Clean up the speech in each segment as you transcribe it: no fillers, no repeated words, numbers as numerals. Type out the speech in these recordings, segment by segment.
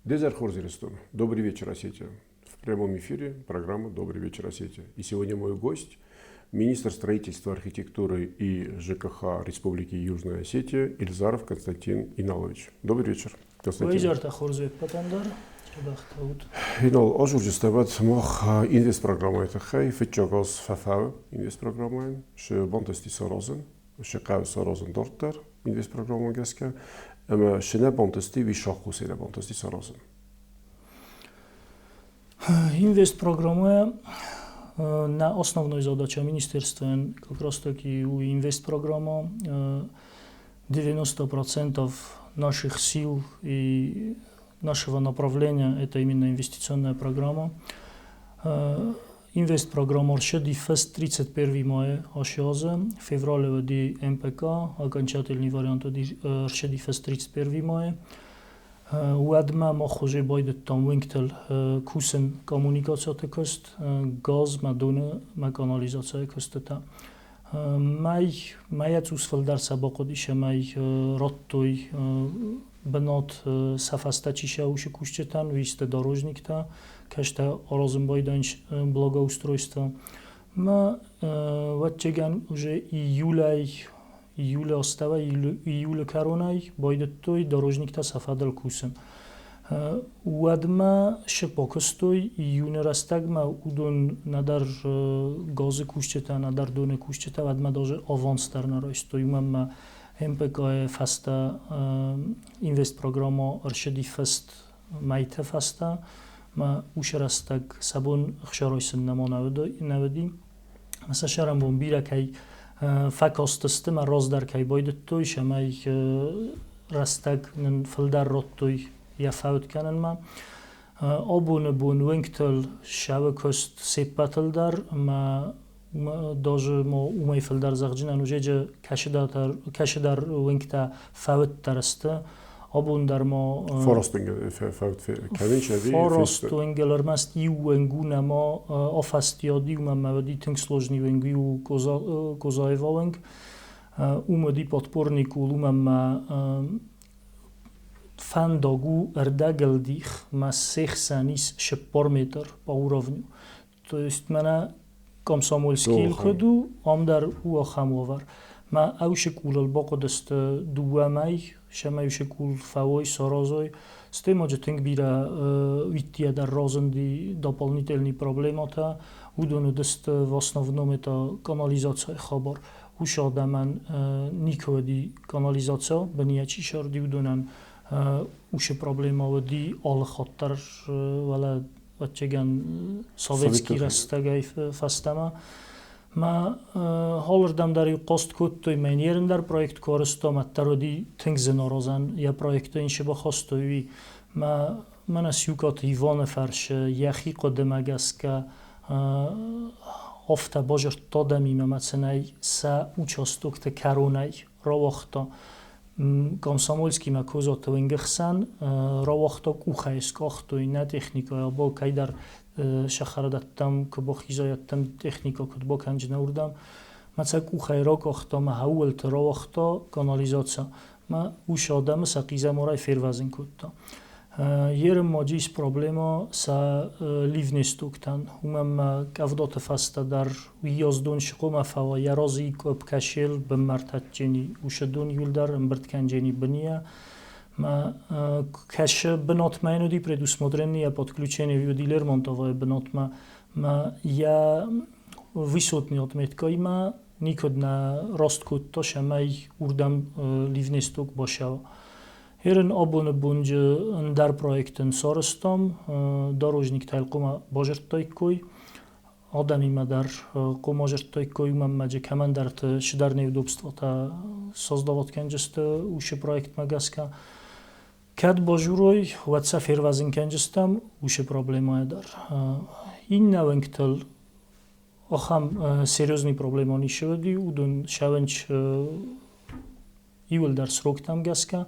Дезер хорз Ирыстон. Добрый вечер, Осетия. В прямом эфире программа «Добрый вечер, Осетия». И сегодня мой гость – министр строительства, архитектуры и ЖКХ Республики Южная Осетия Ильзаров Константин Иналович. Добрый вечер, Константин. Инал, ажурджыстабат мах инвестпрограммайы тыххӕй, фыццаг аз фӕфӕуы инвестпрограммайӕн, шы бантысти саразын, шы хъӕуы саразын дарддӕр инвестпрограммӕ гӕсгӕ, ӕмӕ шы нӕ бантысти, уый сахъхъусӕй нӕ бантысти саразын. Инвестпрограммӕ на основной задача министерствӕн как раз таки у инвестпрограмма. 90% наших сил и нашего направления – это именно инвестиционная программа. Инвестпрограмма ршеди фест 31 мая ашиазе, феврале ди МПК, окончательный вариант ршеди фест 31 мая. Уӕдмӕ мах уже байдыдтам уынгтыл кусын коммуникацияты куыст, газ мӕ доны мӕ канализацийы куыстытӕ. Мӕй мӕйӕ цъус фылдӕр сӕ бахъуыдис ӕмӕ радтой бынат сӕ фӕстӕ чи сӕ кусджытӕн, уый сты дорожниктӕ, кӕстӕ аразын байдайынц благоустройство. Мӕ ӕвӕццӕгӕн уже июлӕй июлы астӕуӕй июлы кӕронӕй байдыдтой дорожниктӕ сӕ фӕдыл кусын. Уӕдмӕ шы бакуыстой июны рӕстӕгмӕ уыдон нӕдӕр газы кусджытӕ, нӕдӕр доны кусджытӕ, уӕдмӕ даже аванс дӕр нӕ райстой. Уымӕн ӕмӕ МПК-йы фӕстӕ инвестпрограмма ӕрцыди фыст мӕйты фӕстӕ. Мӕ уыцы рӕстӕг сӕ бон ӕхсӕрой сын нӕма нӕ уыди. Сӕ сӕрӕнбон бирӕ кӕй фӕкастысты мӕ раздӕр кӕй байдыдтой, цӕмӕй рӕстӕг нын фылдӕр радтой йӕ фӕуд кӕнынмӕ. Абоны бон уынгтыл ссӕуы куыст се ппӕтыл дӕр ӕмӕ даже ма уымӕй фылдӕр зӕгъджынӕн узеджы кӕсыдӕр уынгтӕ фӕуыддӕр сты. Абон дӕр ма Фараст уынгыл ӕрмӕст иу уынг у нӕма афӕстиад иумӕ мӕ уыди тынг сложный уынг иу Козаева уынг. Уым уыди подпорный къул, уымӕн мӕ фӕндаг у ӕрдӕгыл дих, мӕ се хсӕн ис 40 метр по уровню. То есть мӕнӕ Комсомольскийыл куыд у, ам дӕр у ахӕм уавӕр. Мӕ ӕусы къулыл бахъуыдысты дыууӕ мӕй, сӕмӕй усы къул фӕуой, саразой. Стӕй ма тынг бирӕ уиттийӕ дӕр разынди дополнительный проблемӕтӕ. Уыдон уыдысты в основном это канализацийы хабар. Уыцы адӕмӕн никуы уыди канализаци, бынийӕ чи сӕрди, уыдонӕн уыцы проблемӕ уыди алы хатт дӕр, уӕлӕ ӕвӕццӕгӕн советский рӕстӕгӕй фӕстӕмӕ. Мӕ алырдӕм дӕр-иу хъаст кодтой, мӕ йын дӕр проект куы арӕзтам, уӕддӕр уыди тынг зын аразӕн. Йӕ проекты йын цы бахастой, уый. Мӕ мӕнӕ Сиукъаты Иваны фӕрсы йӕхи хъуыдымӕ гӕсгӕ афтӕ базырдта адӕмимӕ мӕ сын ӕй сӕ участокты кӕронӕй рауагъта. Комсомольскимӕ Козаты уынгы хсӕн рауагъта къухӕй скъахтой нӕ техникӕйӕ бо кӕйдӕр сӕхӕрдӕттӕм куы бахизайӕттӕм техникӕ куыд бакӕнджынӕ уырдӕм. Мӕ сӕ къухӕй ракъахта мӕ хӕууӕлты рауагъта канализаци. Мӕ ус адӕмы сӕ хъизӕмарӕй фервӕзын кодта. Ерын ис проблема сӕ ливнестоктӕн. Уымӕн ма къӕвдаты фӕстӕ дӕр уыйас дон схъомӕ фӕуа йӕ разы къопп кӕсел бынмӕртӕджджени уыцы дон иуылдӕр ӕмбырд кӕнджени бынийӕ. Ма кӕсы бынатмӕ йын уыди предусмотренный подключение уыди Лермонтовайы бынатмӕ. Ма йӕ высотный отметкаимӕ никуыд нӕ раст кодта, цӕмӕй уырдӕм ливнесток басӕуа. Ерын абоны бонджы ӕндӕр проектӕн сарӕзтам, дорожниктӕ хъуамӕ базырдтаиккой, адӕмимӕ дӕр хъуамӕ зырдтаиккой, уымӕн ӕмӕ кӕмӕндӕрты цыдӕр неудобствотӕ создавать кӕнджысты уыцы проектмӕ гӕсгӕ. Кӕд базурой, уӕд сӕ фервӕзын кӕнджыстӕм уыцы проблемӕйӕ дӕр. Иннӕ уӕнгтыл ахӕм серьезный проблемӕ ницы уыди, уыдон сӕвӕнч иуылдӕр сроктӕм гӕсгӕ.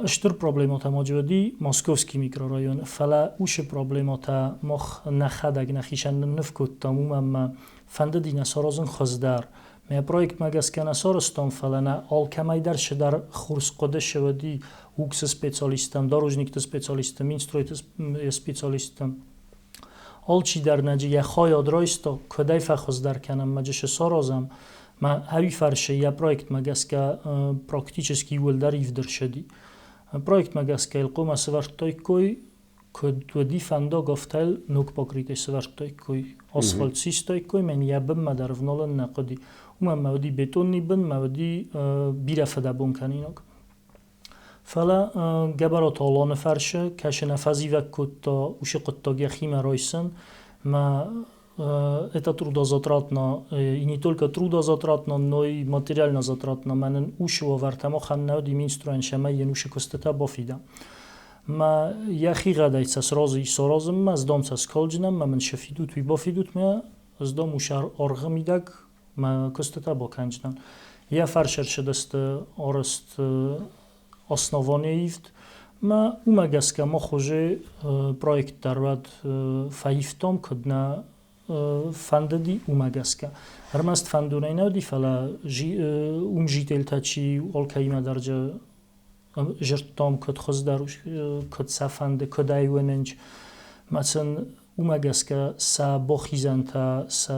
Стыр проблемӕтӕ ма уыди Московский микрорайоны, фӕлӕ уыцы проблемӕтӕ мах нӕхӕдӕг нӕхицӕн нынныв кодтам, уымӕн ӕмӕ фӕндыди нӕ саразын хуыздӕр. Мӕ проектмӕ гӕсгӕ нӕ сарӕзтам, фӕлӕ нӕ алкӕмӕй дӕр цыдӕр хорз хъуыды уыди УКС-ы специалисттӕм, дорожникты специалисттӕм, Минстройты специалисттӕм. Алчидӕр нӕ йӕ хайад райста, куыдӕй фӕхуыздӕр кӕнӕм, мӕ цы саразӕм. Мӕ ӕви фарсы йӕ проектмӕ гӕсгӕ практически иууылдӕр ивд ӕрцыди. Проектмӕ гӕсгӕ йыл хъуамӕ сӕвӕрдтаиккой, куыд уыди фӕндаг, афтӕ йыл ног покрытие сӕвӕрдтаиккой, асфальт систаиккой, мӕн йӕ бынмӕ дӕр ӕвналын нӕ хъуыди. Уымӕн мӕ уыди бетонный бын, мӕ уыди бирӕ фыдӕбон кӕнинаг. Фӕлӕ Гӕбӕраты Аланы фӕрсы, кӕсы нӕ фӕзивӕг кодта уыцы хъуыддаг йӕхимӕ райсын, мӕ это трудозатратно, и не только трудозатратно, но и материально затратно. Мӕнӕн уыцы уавӕртӕ махӕн нӕ уыди Минстройӕн, цӕмӕй йын уыцы куыстытӕ бафидӕм. Мӕ йӕхигъӕдӕй сӕ сразы ис саразынмӕ, ӕз дам сӕ скалджынӕн, мӕ мын цы фидут, уый бафидут мӕ, ӕз дам уыцы аргъы мидӕг мӕ куыстытӕ бакӕнджынӕн. Йӕ фарсӕрсыдысты арӕзт основание ивд. Мӕ уымӕ гӕсгӕ мах уже проект дӕр уӕд фӕивтам, куыд нӕ фӕндыди, уымӕ гӕсгӕ. Ӕрмӕст фӕндонӕй нӕ уыди, фӕлӕ уым жительтӕ чи алкӕимӕ дӕр зырдтам, куыд хуыздӕр, куыд сӕ фӕнды, куыд ӕй уынынч. Мӕ сын уымӕ гӕсгӕ сӕ бахизӕнтӕ, сӕ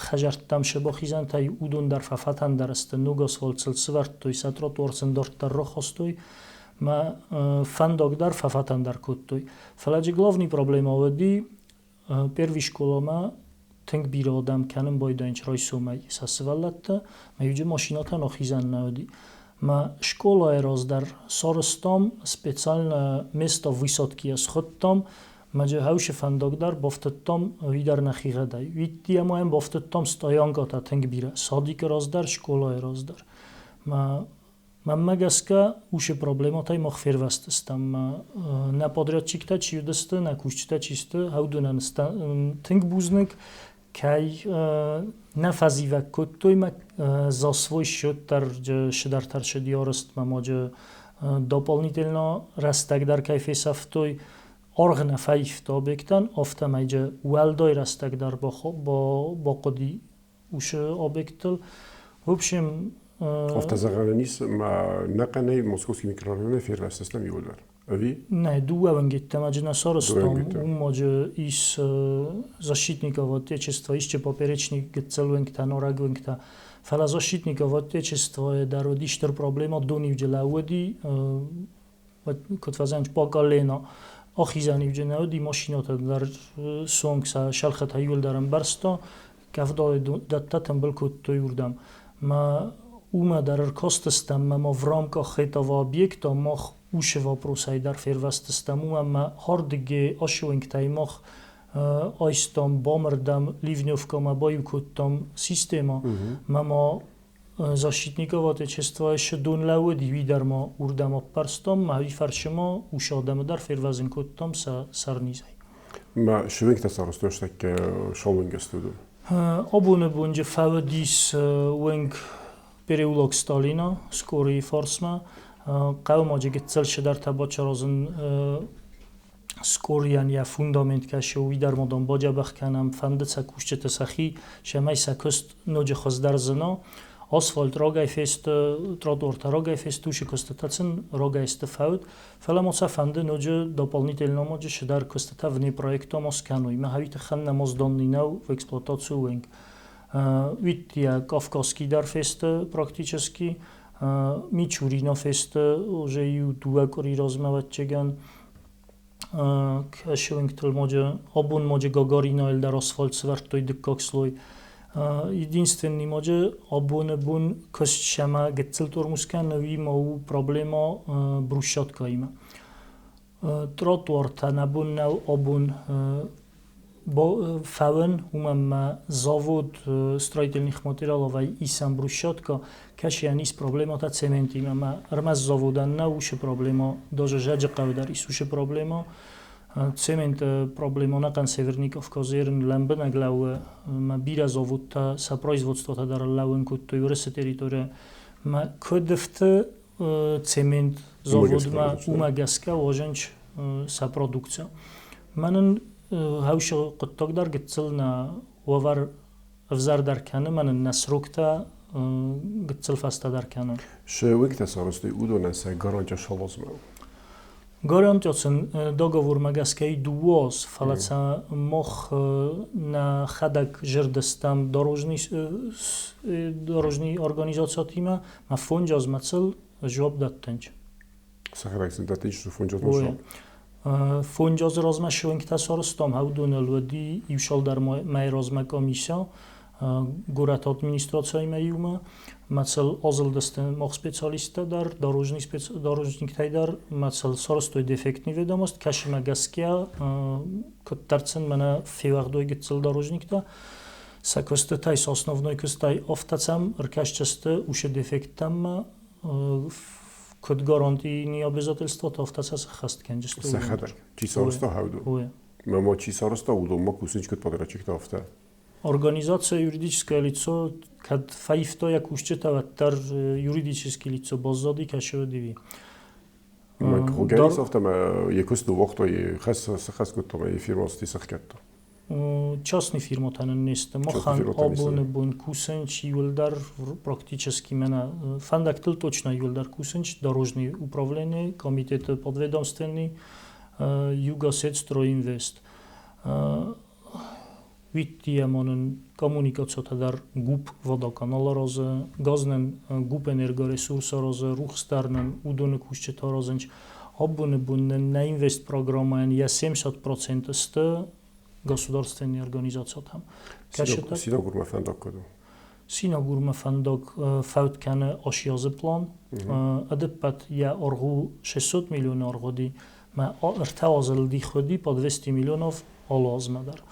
хӕдзӕрттӕм сӕ бахизӕнтӕй уыдон дӕр фӕфӕтӕндӕр сты, ног асфальт сыл сӕвӕрдтой, сӕ тротуар сын дарддӕр рахастой, мӕ фӕндаг дӕр фӕфӕтӕндӕр кодтой. Фӕлӕ джы главный проблемӕ уыди, первый школамӕ тынг бирӕ адӕм кӕнын байдайынц райсомӕй сӕ сывӕллӕтты, мӕ иуджы машинӕтӕн ахизӕн нӕ уыди. Мӕ школайы раздӕр сарӕзтам специально место высадки схуыдтам, мӕ хӕусы фӕндаг дӕр бафтыдтам уый дӕр нӕхигъӕдӕй. Уьтти ӕмӕ йӕм бафтыдтам стоянкӕтӕ тынг бирӕ, садикы раздӕр, школайы раздӕр. Мӕ Мӕнмӕ гӕсгӕ, уыцы проблемӕтӕй мах фервӕзтыстӕм. Нӕ подрядчиктӕ чи уыдысты, нӕ кусджытӕ чи сты, уыдонӕн тынг бузныг, кӕй нӕ фӕзивӕг кодтой мӕ за свой счет дӕр цыдӕртӕ ӕрцыди арӕзт мӕ ноджы дополнительно рӕстӕг дӕр кӕй фесӕфтой, аргъ нӕ фӕивта объектӕн, афтӕмӕй уӕлдай рӕстӕг дӕр бахъуыди уыцы объекттыл. В общем, Афтӕ зӕгъӕн ис, ма нӕхъӕнӕй Московский микрорайоны фервӕзтыстӕм иууылдӕр. Ӕви? Нӕ, дыууӕ вӕнгеттӕ ма нӕ сарӕзтам. Уым ма ис защитников Отечества, исчи поперечный гыццыл уынгтӕ, нарӕг уынгтӕ. Фӕлӕ защитников Отечества дӕр уыди стыр проблема, дон-иу лӕууыди, куыд фӕзӕгъынц, по колено. Ахизӕн-иу нӕ уыди, машинӕтӕ дӕр суанг сӕ сӕлхӕтӕ иууылдӕр ӕмбӕрзта, къӕвдайы дӕттӕ тымбыл кодтой уырдӕм. Мӕ уымӕ дӕр ӕркастыстӕм, мӕ ма в рамках этого объекта мах уыцы вопросӕй дӕр фервӕзтыстӕм, уымӕн ӕмӕ ардыгӕй ацы уынгтӕй мах айстам бамырдӕм, ливневкӕмӕ баиу кодтам системӕ, мӕ ма защитников Отечества цы дон лӕууыди, уый дӕр ма уырдӕм аппӕрстам, мӕ уый фӕрцы ма уыцы адӕмы дӕр фервӕзын кодтам сӕ сӕрнизӕй. Мӕ сывӕнгтӕ сарӕзтой тӕккӕ Шалунгӕсты уыдон. Абоны бонджы фӕуыдис уынг переулок Сталина, Скорийы фарсмӕ. Хъӕуы ма гыццыл цыдӕртӕ бацаразын Скорийӕн йӕ фундамент кӕсы, уый дӕр ма дам бадзӕбӕх кӕнӕм, фӕнды сӕ кусджыты сӕхи, цӕмӕй сӕ куыст ноджы хуыздӕр зына. Асфальт рагӕй фесты, тротуартӕ рагӕй фесты, уыцы куыстытӕ сын рагӕй сты фӕуд. Фӕлӕ ма сӕ фӕнды ноджы дополнительно ноджы цыдӕр куыстытӕ вне проекта ма скӕной. Мӕ уый тыххӕн нӕ моздонный нӕу в эксплуатацию уынг. Уьтти Кавказский дӕр фесты практически, Мичурина фесты уже иу дыууӕ къуыри размӕ ӕвӕццӕгӕн. Кӕсы уынгтыл моджы, абон моджы Гагаринайыл дӕр асфальт сӕвӕрдтой дыккаг слой. Единственный моджы абоны бон куыст сӕмӕ гыццыл тормоз кӕны, уый ма у проблема брусчаткӕимӕ. Тротуартӕ нӕ бон нӕу абон фӕуын, уымӕн ӕмӕ завод строительных материаловӕй исӕм брусчатка, кӕсийӕн ис проблемӕтӕ цементимӕ. Ӕмӕ ӕрмӕст заводӕн нӕу уыцы проблема, даже Зӕджыхъӕуы дӕр ис уыцы проблема. Цементы проблема ӕнӕхъӕн Северный Кавказы ерын лӕмбынӕг лӕууы, ӕмӕ бирӕ заводтӕ сӕ производствотӕ дӕр ӕрлӕууын кодтой Уырысы территорийӕ. Мӕ куыд ӕфты Цемент заводмӕ, уымӕ гӕсгӕ уазӕнч сӕ продукция. Мӕнӕн хӕусы хъуыддаг дӕр гыццыл нӕ уавӕр ӕвзӕрдӕр кӕны, мӕнӕн нӕ сроктӕ гыццыл фӕстӕдӕр кӕны. Шы уынгтӕ сарӕзтой уыдонӕн сӕ гарантия шалозмӕ. Гарантия сын договормӕ гӕсгӕ дыууӕ аз, фӕлӕ сӕ мах нӕхӕдӕг зӕрдӕстӕм дорожный организациятимӕ, ма фондз азмӕ цыл жуап дӕттынч. Сӕхӕдӕг сын дӕттынч фондз азмӕ жуап? Фондз азы размӕ швенгтӕ сарӕзтам, уыдоныл уыди иу цалдӕр мӕйы размӕ комиссия горӕты администрацияимӕ иумӕ. Ма цыл азылдысты мах специалисттӕ дӕр, дорожниктӕй дӕр, ма цыл сарӕзтой дефектный ведомость, кӕсымӕ гӕсгӕ куыддӕр сын мӕнӕ февӕгъдой гыццыл дорожниктӕ. Сӕ куыстытӕй, сӕ основной куыстӕй афтӕ сӕм ӕркӕсдзысты уыцы дефекттӕм куыд гарантийы обязательствотӕ, афтӕ сӕ сӕххӕст кӕнджысты. Сӕхӕдӕг. Чи сарӕзта хӕвду? Мӕ чи сарӕзта, уыдонмӕ кусынч куыд подрядчиктӕ, афтӕ. Организация юридическое лицо, кӕд фӕивта йӕ кусджытӕ, уӕддӕр юридический лицо баззади кӕсӕвӕдиви. Хугӕнис афтӕ йӕ куыст ныууагътой, хӕс сыхӕс кодта ӕмӕ йӕ фирма сыхгӕдта. Частный фирматӕ нын не сты. Махӕн абоны бон кусынч иуылдӕр практически мӕнӕ фӕндӕгтыл точно иуылдӕр кусынч дорожный управление, комитеты подведомственный, Югосетстройинвест. Уиттиемонын коммуникациятӕ дӕр ГУП водоканал аразы, газнын ГУП энергоресурс аразы, рухсдарнын уыдоны кусджытӕ аразынч. Абоны бон нын нӕ инвестпрограммӕйӕн йӕ 70% сты государственный организациятӕм. Синагурмӕ фӕндаг куыд у? Синагурмӕ фӕндаг фӕуд кӕны Ашиазы план. Ӕдӕппӕт йӕ аргъ у 600 миллионы аргъ уыди. Мӕ ӕртӕ азы дих уыди по 200 миллионов алы азмӕ дӕр.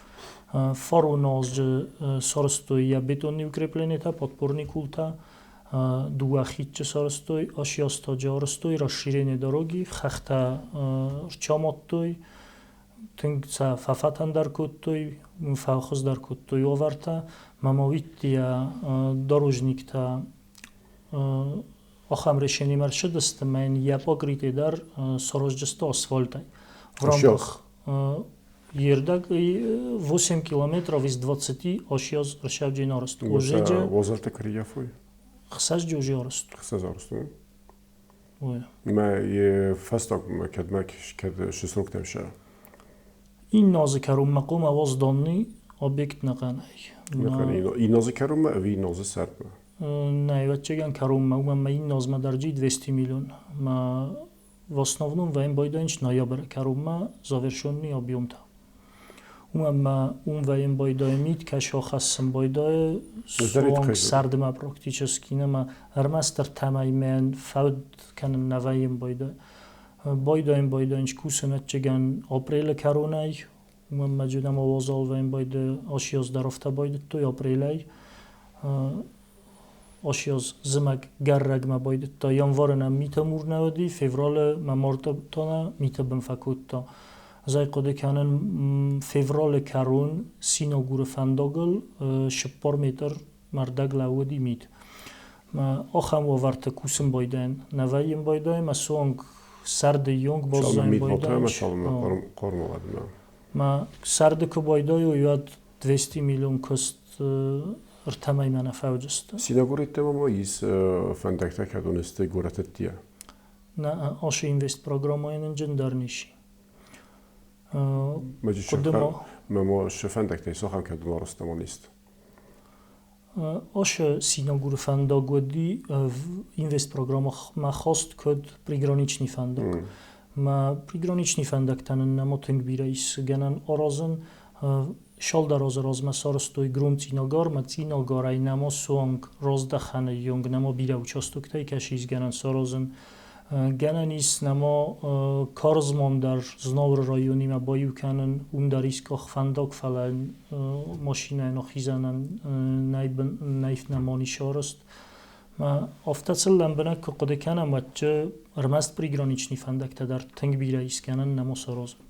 Фарон азы сарӕзтой йӕ бетонный укреплениетӕ, подпорный култӕ, дыууӕ хидджы сарӕзтой, Ашиазтаджы арӕзтой, расширение дороги, хӕхтӕ рчамадтой, тынг сӕ фӕфӕтӕндӕр кодтой, фӕхуыздӕр кодтой уавӕртӕ. Мамавиттийӕ дорожниктӕ ахӕм решениемӕ ӕрцыдысты, ӕмӕ йын йӕ покрытие дӕр сараздзысты асфальтӕй. В рамках Ердаг 8 километров из 20 ошиоз ршавджин арыст. Ожеджи Озарта крияфой? Хсазджи уже арыст. Хсаз арыст. Ой. Мӕ фӕстаг кӕдмӕ кӕд шисроктӕм ша? Инназы кӕронмӕ хъуамӕ уӕзданный объект нӕхъӕнӕй. Инназы кӕронмӕ ӕви инназы сӕрдмӕ? Нӕ, ӕвӕццӕгӕн кӕронмӕ, уымӕн ма инназмӕ дӕр джи 200 миллион. Ма в основном вӕййын байдайынц ноябры кӕронмӕ завершенный объемтӕ. Уымӕн ма уым вӕййын байдайы мит, кӕсы ахӕссын байдайы суанг сӕрдмӕ практически нӕма ӕрмӕстдӕр тӕмӕймӕ фӕуд кӕнын нӕ вӕййын байдайы. Байдайын байдайынц кусын ӕвӕццӕгӕн апрелы кӕронӕй, уымӕн ма джынӕма уазал вӕййын байдайы, ашиаз дӕр афтӕ байдыдтой апрелӕй. Ашиаз зымӕг гӕррӕгмӕ байдыдта, январы нӕм миты мур нӕ уыди, февралы мӕ марты та нӕ миты бын фӕкодта. Ӕз ӕй хъуыды кӕнын, февралы кӕрон Синагуры фӕндагыл 4 метр мӕрдӕг лӕууыди мит. Ахӕм уавӕрты кусын байдайын нӕ вӕййын байдайын, мӕ суанг сӕрды йонг баззайын байдайын. Мӕ сӕрды куы байдайой, уӕд 200 миллион куыст ӕртӕмӕй мӕ нӕ фӕуыдзысты. Синагуры ма ис фӕндӕгтӕ кӕдон сты горӕты Нӕ, ашы инвестпрограммӕйы нын джындӕр ничи. Мӕ шы фӕндӕгтӕй сахам кӕдон арӕзтамон ист? Ашы Синагуры фӕндаг уыди инвестпрограммӕ хаст куыд приграничный фӕндаг. Мӕ приграничный фӕндӕгтӕ нын нӕма тынг бирӕ ис гӕнӕн аразын. Цалдӕр азы размӕ сарӕзтой Гром Цъинагар, мӕ Цъинагарӕй нӕма суанг раздӕхӕны йонг нӕма бирӕ участоктӕй кӕсы ис гӕнӕн саразын. Гӕнӕн ис нӕма Карзман дӕр Знауыры районимӕ баиу кӕнын, уым дӕр ис къахвӕндаг, фӕлӕ машинӕйӕн ахизӕнӕн нӕй нӕма ис арӕзт. Афтӕ сыл лӕмбынӕг куы хъуыды кӕнӕм, уӕд ӕрмӕст приграничный фӕндӕгтӕ дӕр тынг бирӕ ис гӕнӕн нӕма саразын.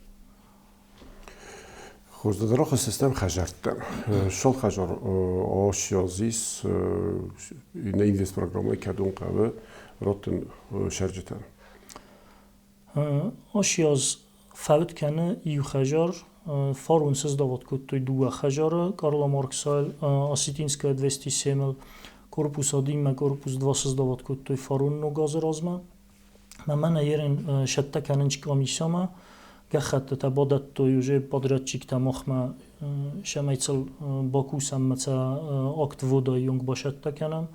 Хуыздӕр систем хӕжӕрттӕ. Шол хӕжар ошиозис нӕ инвестпрограммӕ кӕдон хъӕуы. Раттын цӕрджытӕн? Оши аз фӕуд кӕны иу хӕжар, фарон сыздавод кодтой дыууӕ хӕжары Карла Марксайыл, Осетинская 207-ыл, корпус 1 мӕ корпус 2 сыздавод кодтой фарон ног азы размӕ. Мӕ мӕнӕ ерен сӕттӕ кӕнынч комиссиямӕ, гӕххӕттытӕ бадӕттой уже подрядчиктӕ махмӕ, сӕмӕй цыл бакусӕм мӕ цӕ акт ввода-йы онг басӕттӕ кӕнӕм.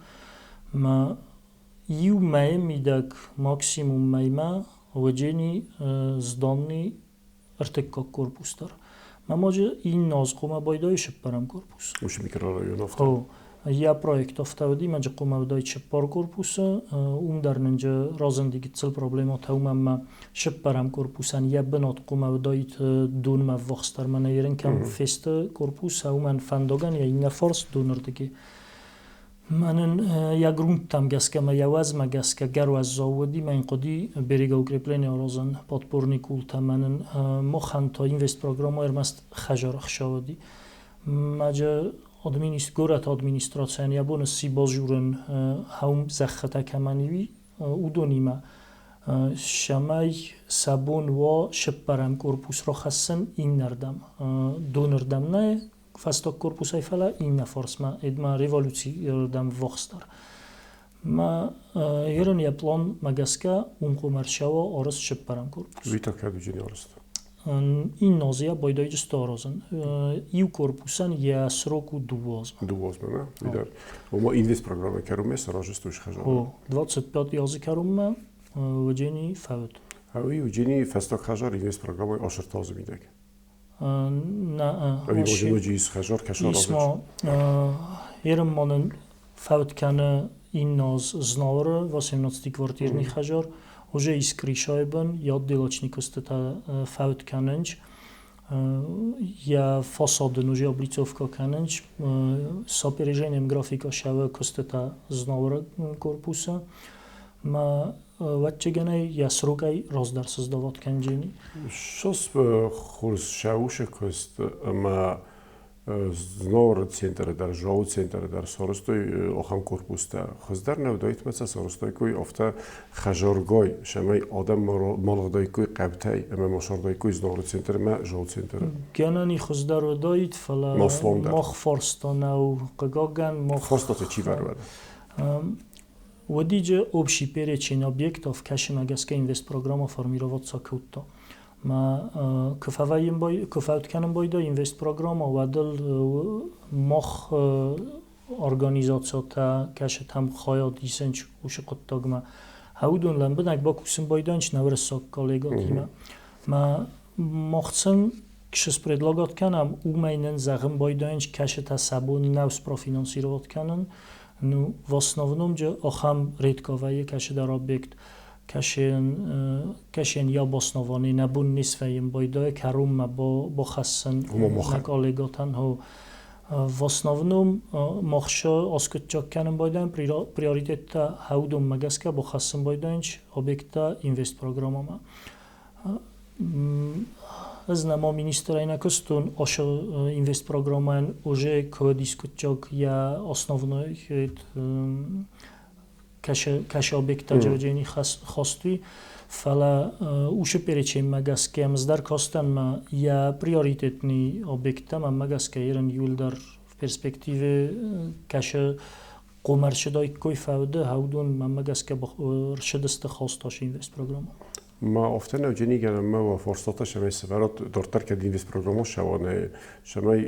Мӕ иу мӕйы мидӕг максимум мӕймӕ уыджени зданный ӕртыккаг корпус дӕр. Мӕ ноджы иннӕ аз хъуамӕ байдайы сыппӕрӕм корпус. Уыцы микрорайон афтӕ? Йӕ проект афтӕ уыди, мӕ хъуамӕ уыдаид сыппар корпусы, уым дӕр нынджы разынди гыццыл проблемӕтӕ, уымӕн ӕмӕ сыппӕрӕм корпусӕн йӕ бынат хъуамӕ уыдаид донмӕ ӕввахсдӕр, мӕнӕ ерын кӕм фесты корпус, уымӕн фӕндагӕн йӕ иннӕ фарс донырдыги. Мӕнӕн йӕ грунттӕм гӕсгӕ мӕ йӕ уӕзмӕ гӕсгӕ гӕр уӕззау уыди, мӕ йын хъуыди берегоукрепление аразын, подпорный къултӕ. Мӕнӕн махӕн та инвестпрограммӕ ӕрмӕст хӕзар ӕхца уыди. Мӕджы горӕты администрацийӕн йӕ бон сси базурын хӕум зӕххытӕ кӕмӕн и, уыдонимӕ, цӕмӕй сӕ бон уа сыппӕрӕм корпус рахӕссын иннӕрдӕм. Донырдӕм нӕ, фӕстаг корпусӕй, фӕлӕ иннӕ фарсмӕ, эдма революцийы рдӕм ввахсдӕр. Мӕ ерын йӕ планмӕ гӕсгӕ уым хъуамӕ ӕрцӕуа арӕзт сыппӕрӕм корпус. Уый та кӕд уыдзӕни арӕзт? Иннӕ азы йӕ байдайдзысты аразын. Иу корпусӕн йӕ срок у 2 азмӕ. 2 азмӕ, нӕ? Уый дӕр. Ома инвестпрограммӕ кӕронмӕ сараздзысты хӕзар? О, 25 азы кӕронмӕ уыджени фӕуд. Уый уыджени фӕстаг хӕзар инвестпрограммӕ асырта азы мидӕг? Нӕ. Ӕви ноджы ис хӕзар кӕсар? Ис ма. Ерын манын фӕуд кӕны иннӕ аз Знауыры 18 квартирный хӕзар. Уже ис крышайы бын, йӕ отделочный куыстытӕ фӕуд кӕнынч. Йӕ фасадын уже облицовка кӕнынч. С опережением графика сӕвы куыстытӕ Знауыры корпусы. Мӕ вӕччегӕнӕй йӕ срокӕй раздӕр сыздавод кӕнджени. Шос хорз сӕусы куыст ӕмӕ Знауыры центры дӕр, Жауы центры дӕр сарӕзтой ахӕм корпустӕ. Хуыздӕр нӕ уыдаид ӕмӕ сӕ сарӕзтаиккой афтӕ хӕзаргай, цӕмӕй адӕм ма лыгъдаиккой хъӕутӕй ӕмӕ ма сардаиккой Знауыры центр ӕмӕ Жауы центры. Гӕнӕн и хуыздӕр уыдаид, фӕлӕ мах фарста нӕу, хъыгагӕн, мах... Фарстатӕ чи вӕры? Уыдиджы общий перечень объектов, кӕсымӕ гӕсгӕ инвестпрограмма формироваться кодта. Мӕ куы фӕвӕййын куы фӕуд кӕнын байдайы инвестпрограмма, уӕд ыл мах организациятӕ кӕсытӕм хайад исынч уыцы хъуыддагмӕ. Уыдон лӕмбынӕг бакусын байдайынч нӕ уырыссаг коллегатимӕ. Мӕ мах сын куы спредлагат кӕнӕм, уымӕй нын зӕгъын байдайынч, кӕсытӕ сӕ бон нӕу спрофинансировать кӕнын. Ну, в основном же ахӕм редко вӕййы кӕцыдӕр объект, кӕсен йӕ обосновани нӕ бон не свӕййын байдайы кӕронмӕ бахӕссын нӕ коллегатӕн. В основном мах аскъуыддзаг кӕнын байдайӕм приоритеттӕ уыдонмӕ гӕсгӕ бахӕссын байдайынч объекттӕ инвестпрограммӕмӕ. Ӕз нӕма министрӕй нӕ куыстон, ашы инвестпрограммӕйӕн уже куы дискуттаг йӕ основной кӕсы объекттӕ джоджени хастой, фӕлӕ уыцы переченьмӕ гӕсгӕ мыздӕр кастӕн мӕ йӕ приоритетный объекттӕ мӕнмӕ гӕсгӕ ерын иуылдӕр в перспективе кӕсы хъомӕрсыдаиккой фӕуды, уыдон мӕнмӕ гӕсгӕ рсыдысты хасташы инвестпрограмма. Ма афтӕ нӕу дженигӕн ӕмӕ уӕ фарстатӕ сӕмӕй сӕвӕрат дарддӕр кӕд инвестпрограмма сӕуа, сӕмӕй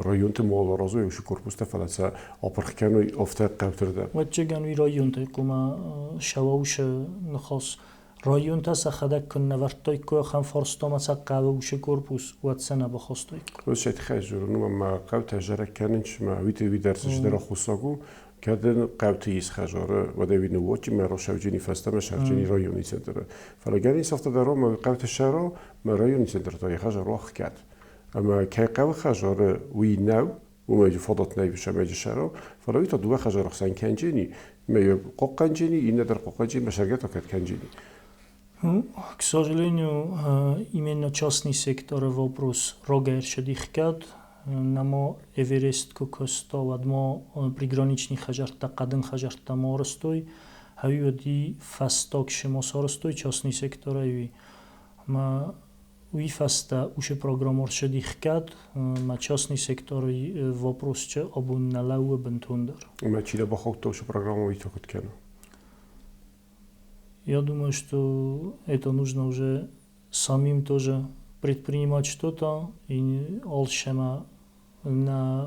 районты мал аразой уыцы корпустӕ, фӕлӕ сӕ апырх кӕной афтӕ хъӕуты рдӕм. Вӕччегӕн уый районтӕй хъуамӕ сӕуа уыцы ныхас. Районтӕ сӕхӕдӕг куыннӕ вӕрдтаиккой ахӕм фарстамӕ сӕ хъӕуы уыцы корпус, уӕд сӕ нӕ бахастаиккой. Уыцы тыххӕй дзурын, ӕмӕ хъӕутӕ зарӕг кӕнынц, ӕмӕ уый дӕр цыдӕр аххосаг у, кӕд ын хъӕуты ис хӕзары, уӕд ӕй ныууадзы мӕ росӕвджыни фӕстӕмӕ Сӕрджыни районы центры. Фӕлӕ гӕнӕн ис афтӕ дӕр, ӕмӕ хъӕуты сӕро мӕ районы центры та йӕ хӕзар ӕхгӕд. Ӕмӕ кӕй хъӕуы хӕзары, уый нӕу, уымӕй фадат нӕй сӕмӕджы сӕро, фӕлӕ уый та дыууӕ хӕзары хсӕн кӕнджени, мӕ хъохъхъӕнджени, иннӕ дӕр хъохъхъӕнджени, мӕ сӕргӕ та кӕд кӕнджени. Ну, к сожалению, именно частный сектор вопрос рогӕй ӕрцыд Намо Эверест куы куыста, уӕд ма приграничный хӕдзӕрттӕ, хъӕдын хӕдзӕрттӕ ма арӕзтой. Ӕви уыди фӕстаг шемо сарӕзтой частный секторӕй, ӕмӕ уый фӕстӕ уыцы программа ӕрцыди хгӕд, ӕмӕ частный секторы вопросчы абон нӕ лӕууы бынтондӕр. Ӕмӕ чи нӕ бахаудта уыцы программӕ, уый та куыд кӕны? Я думаю, что это нужно уже самим тоже предпринимать что-то и алчемӕ на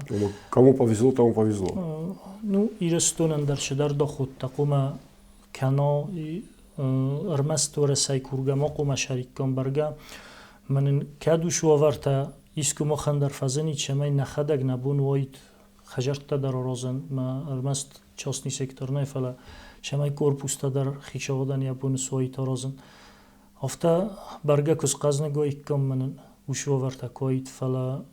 Кому повезло, тому повезло. Ну, Ирыстонӕн дӕр цыдӕр доходтӕ хъуамӕ кӕна, ӕрмӕст Уӕрӕсейы кургӕ ма хъуамӕ сӕриккам бӕргӕ. Мӕнӕн кӕд уыцы уавӕртӕ искуы махӕн дӕр фӕзынид, цӕмӕй нӕхӕдӕг нӕ бон уаид хӕдзӕрттӕ дӕр аразын, мӕ ӕрмӕст частный сектор нӕ, фӕлӕ цӕмӕй корпустӕ дӕр хицауадӕн йӕ бон суаид аразын. Афтӕ бӕргӕ куы схъӕзныг уаиккам мӕнӕн уыцы уавӕртӕ куы уаид, фӕлӕ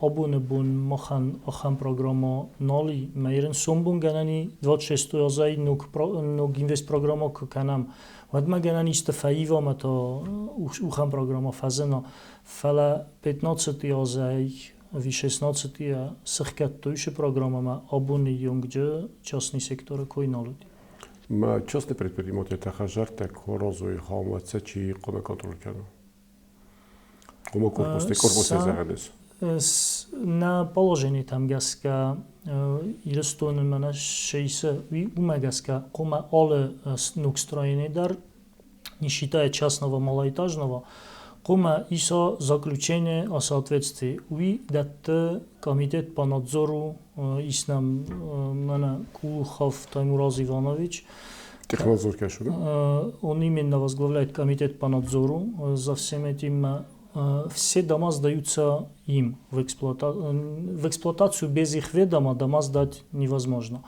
абоны бон махӕн ахӕм программӕ нал и. Мӕ ирын сомбон гӕнӕн и 26 азӕй ног, ног инвестпрограммӕ куы кӕнӕм, уӕдмӕ гӕнӕн исты фӕива ӕмӕ та ухӕм программӕ фӕзына. Фӕлӕ 15 азӕй ӕви 16 сыхгӕдтой уыцы программӕмӕ абоны йонгджы частный секторы кой нал уыди. Ма частный предпринимательтӕ хӕдзӕрттӕ куы аразой, хъуамӕ сӕ чи хъуамӕ контроль кӕна? Ома корпустӕ, корпустӕ зӕгъӕн ис. На положениетӕм гӕсгӕ Ирыстоны мӕнӕ сӕ уымӕ гӕсгӕ хъуамӕ алы ног строение дӕр, не считая частного малоэтажного, хъуамӕ иса заключение о соответствии. Уый дӕтты комитет по надзору, ис нӕм мӕнӕ Кулухов Таймураз Иванович. Технадзор кӕсы, да? Он именно возглавляет комитет по надзору за всем этим. Все дома сдаются им в эксплуатацию, без их ведома дома сдать невозможно.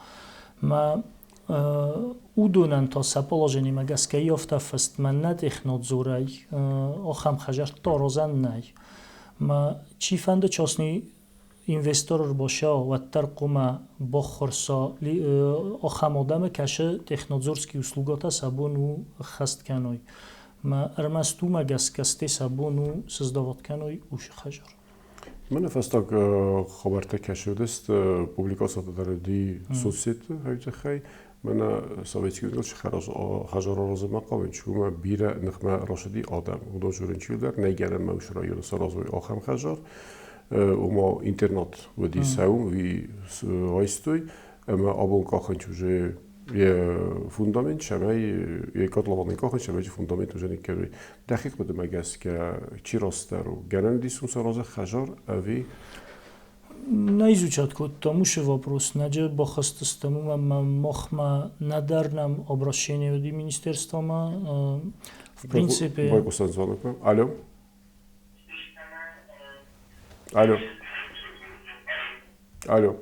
Ма уыдонӕн та сӕ положениемӕ гӕсгӕ афтӕ фыст, мӕ нӕ технадзорӕй ахӕм хӕдзӕрттӕ аразӕн нӕй. Ма чифӕнды частный инвестор ӕрбацӕуа, уӕддӕр хъуамӕ баххуырса ахӕм адӕмы, кӕцы технадзорский услугӕтӕ сӕ бон у ӕххӕст кӕной. Ма ӕрмӕст уымӕ гӕсгӕ стӕй сӕ бон у сыздават кӕной уыцы хӕдзар. Мӕнӕ фӕстаг хабӕрттӕ кӕсыдыст публикацитӕ дӕр уыди соцсетты тыххӕй. Мӕнӕ Советский Союз хӕдзар аразынмӕ хъавынц, уымӕ бирӕ ныхмӕ рацыди адӕм. Уыдон дзурынц иугӕр, нӕй гӕнӕн мӕ уыцы районы саразой ахӕм хӕдзар. Ома интернат уыди цӕуын, уый айстой ӕмӕ абон къахынц уже йӕ фундамент, цӕмӕй йӕ котлованы къахынц, цӕмӕй фундамент уже никкӕной. Дӕхи хъуыдымӕ гӕсгӕ чи растдӕр у? Гӕнӕн ис уым сараза хӕдзар ӕви Нӕ изучать кодтам уыцы вопрос, нӕджы бахызтыстӕм, уымӕн ӕмӕ махмӕ нӕдӕр нӕм обращение уыди министерствомӕ. В принципе... Байхъусӕн звонокмӕ. Алло. Алло. Алло.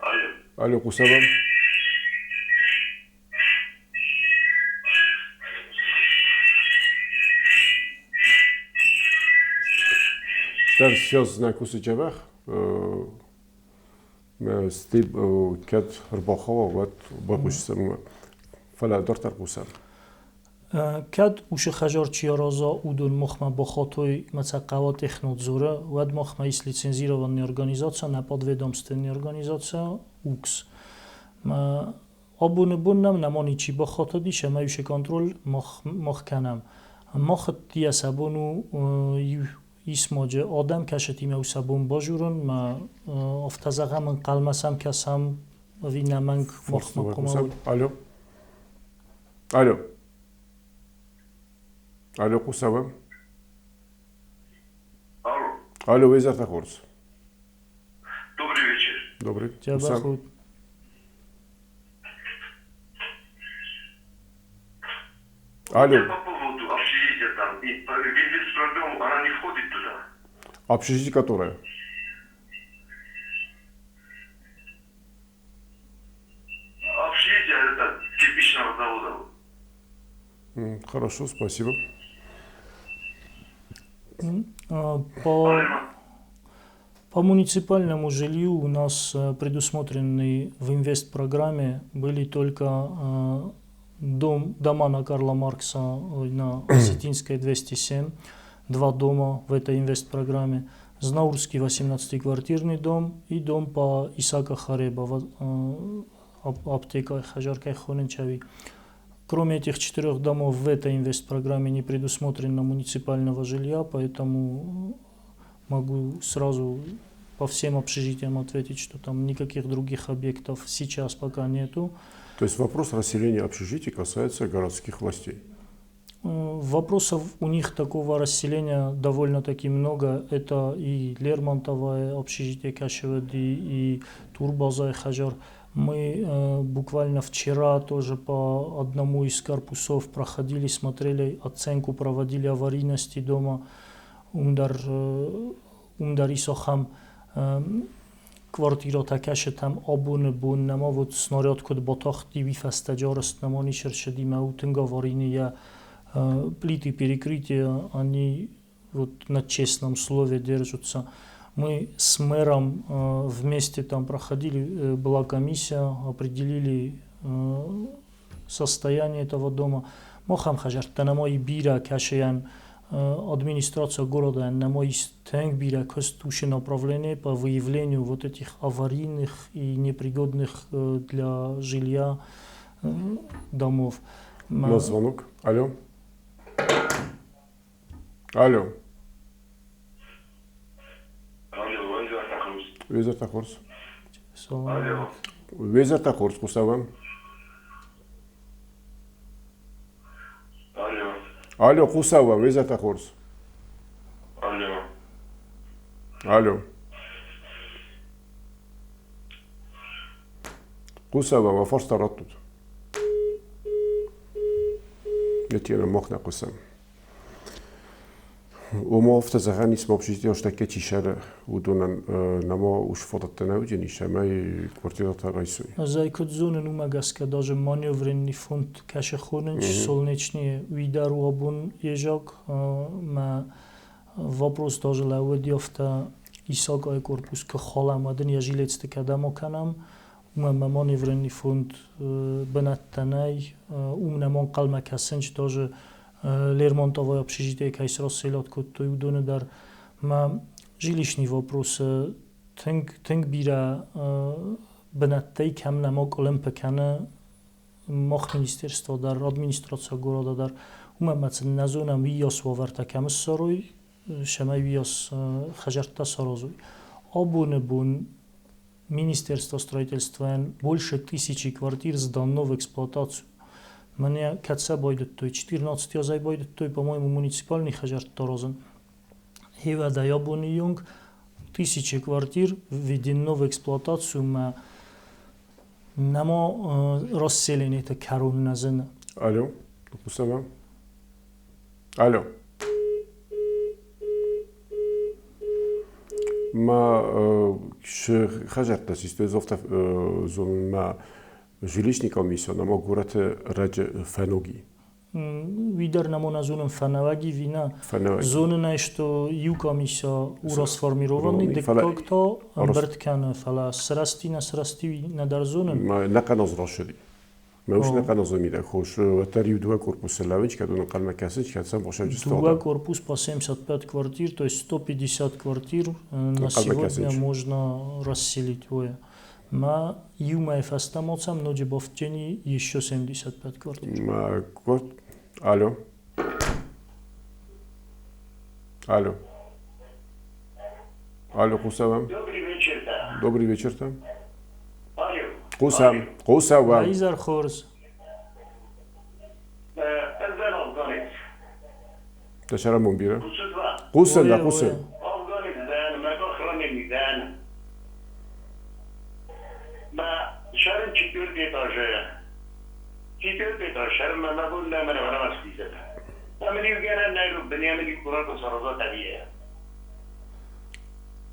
Алло. Алло, хъусӕм. Стӕр сейчас знак уыцы джӕбӕх. Стӕй кӕд ӕрбахауа, уӕд байхъусдзӕн уымӕ. Фӕлӕ дарддӕр хъусӕм. Кӕд уыцы хӕдзар чи араза, уыдон махмӕ бахатой мӕ сӕ хъӕуа технадзоры, уӕд махмӕ ис лицензированный организация, нӕ подведомственный организация УКС. Мӕ абоны бон нӕм нӕма ничи бахатыдис ӕмӕ уыцы контроль мах, мах кӕнӕм. Мах ӕддийӕ сӕ бон у иу исмаджы адӕм кӕсытимӕ у сӕ бон базурын, мӕ афтӕ зӕгъӕм, ӕнхъӕлмӕ сӕм кӕсӕм ӕви нӕмӕнг махмӕ хъуамӕ. Алло. Алло. Алло, хъусӕм. Алло. Алло, уе хорз. Добрый вечер. Добрый. Дзӕбӕх ут. Алло. Я по поводу общежития там, и в инвестпрограмму она не входит туда. Общежитие которое? Общежитие это кирпичного завода. Хорошо, спасибо. По муниципальному жилью у нас предусмотрены в инвестпрограмме были только дома на Карла Маркса, на Осетинской 207, два дома в этой инвестпрограмме. Знаурский 18-квартирный дом и дом по Исаака Хареба, аптека Хажаркай Хоненчави. Кроме этих 4 домов в этой инвестпрограмме не предусмотрено муниципального жилья, поэтому могу сразу по всем общежитиям ответить, что там никаких других объектов сейчас пока нету. То есть вопрос расселения общежитий касается городских властей? Вопросов у них такого расселения довольно-таки много. Это и Лермонтовое общежитие Кашеведи, и Турбаза и Хажар. Мы буквально вчера тоже по одному из корпусов проходили, смотрели оценку, проводили аварийности дома. Умдар исохам квартира кашетам абун бун нама вот снаряд код батахти вифастаджараст намани шершеди маутинга варини плиты перекрытия, они вот на честном слове держатся. Мы с мэром вместе там проходили, была комиссия, определили состояние этого дома. Мохам хажартанамой бира кашеян администрация города намой тэнг бира костуши направление по выявлению вот этих аварийных и непригодных для жилья домов. У нас звонок. Алло. Алло. Везер тахорс. Везер тахорс, Кусава. Алло. Алло, Кусава, Везер тахорс. Алло. Алло. Кусава, ма форста раттут. Нетина мохна кусам. وما افتزغاني اسمه بشيتي واش تاكي شارع ودون نما وش فضت تناوجي شماي квартира райсуй. Зайкодзонен ума гаска даже маневренный фонд кашехонен солнечный уидар уабун ежак ма вопрос даже лаводиофта Исаак корпус ке халамаден я жилец текадамоканам ума маневренный фонд бнаттанай умнамон қалмакасенч даже Лермонтовое общежитие кайсрос селят кодтой удоны дар ма жилищный вопрос тынг тынг бира бнаттей кам нама колемпекана мах министерство дар администрация города дар ума мац назонам виёс воварта камс сарой шамай виёс хажарта сарозуй абуны бун Министерство строительства больше 1000 квартир сдано в эксплуатацию. Мне каца байдуттой 14 язай байдуттой, по-моему, муниципальный хажарт тарозен. Хива да ябуни юнг 1000 квартир введено в эксплуатацию ма намо расселение это карун назена. Алло, Кусама. Алло. Ма хажарта систезофта зон ма жилищный комиссия нама горате раҷ фаноги. Видер намо зонам фанаваги вина зона не что ю комиссия у расформированный дектокто амберткан фала срасти на срасти на дар зонам. Ма нақаназ рашди. ما وش نقنaz мида хош тари два корпуса лавич кадун қалма касич кадсам боша Два корпус по 75 квартир, то есть 150 квартир на сегодня можно расселить. Ой. Ма юма фастамоцам ноджи бофтени еще 75 квартир. Ма кварт Алло. Алло. Алло, Кусава. Добрый вечер, да. Добрый вечер, там. Алло. Кусам, Кусава. Айзар хорс. Эзен Афганец. Ташара мумбира. Кусудва. Кусам, да, кусам. Афганец, да, мага храним, да. Ма шарым четвертый этаже. Четвертый этаж, шарым ма могу на меня варама списать. Амели югена найру беньямини курато сараза табия.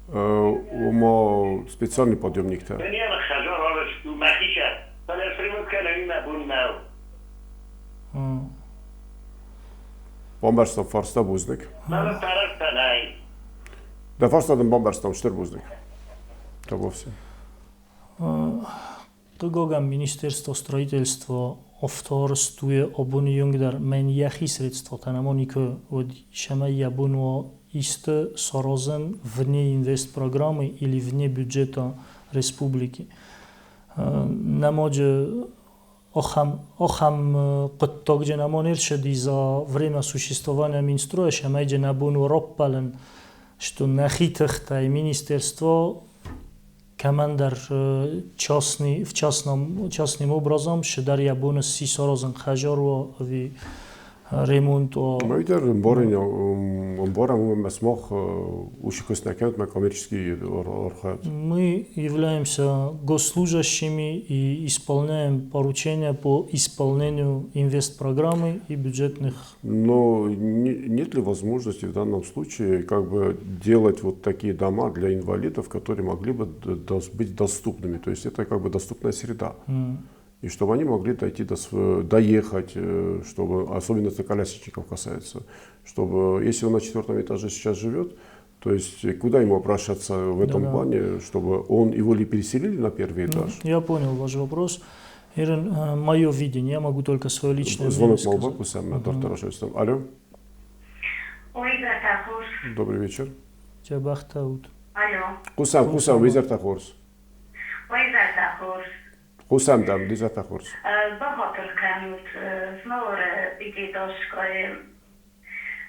Ума специальный подъемник та. Беньям хажар араш ту махиша. Фала фримут кана има бун нау. Бомбарстам фарста бузник. Мама тарас танай. Да фарстадым бомбарстам штыр бузник. То вовсе. Тыгогам Министерство строительства авторстуе обуни юнгдар мен яхи средства танамони ке од шама ябунво исты саразын вне инвестпрограммы или вне бюджета республики. Нӕ ахӕм хъуыддаджы нӕма не рцыди за время существования Минстроя, цӕмӕй нӕ бон у раппӕлын, что нӕхи тыхтӕй министерство кӕмӕндӕр частный, в частном, частным образом шыдар йӕ бон сси саразын хӕдзар уа ӕви ремонт уа. Мӕ ӕмбарын, ӕмбарӕм, уымӕн сымах уыцы куыст нӕ кӕнут, мӕ коммерческий архайд. Мы являемся госслужащими и исполняем поручения по исполнению инвестпрограммы и бюджетных. Но нет ли возможности в данном случае как бы делать вот такие дома для инвалидов, которые могли бы быть доступными? То есть это как бы доступная среда. И чтобы они могли дойти доехать, чтобы, особенно это колясочников касается, чтобы, если он на четвертом этаже сейчас живет, то есть куда ему обращаться в этом Да-да. плане, чтобы он его ли переселили на первый этаж? Я понял ваш вопрос. Ирен, мое видение, я могу только свое личное мнение Звонок сказать. Малбакусам, доктор Рашевстам. Алло, Уый изӕртӕ хорз. Добрый вечер. Дзӕбӕхтӕ ут. Алло. Хъусӕм, хъусӕм, изӕртӕ хорз. Уый изӕртӕ хорз. Хъусӕм дӕм, изӕртӕ хорз. Бахатыр кӕнут, Знауыры пятиэтажкӕйы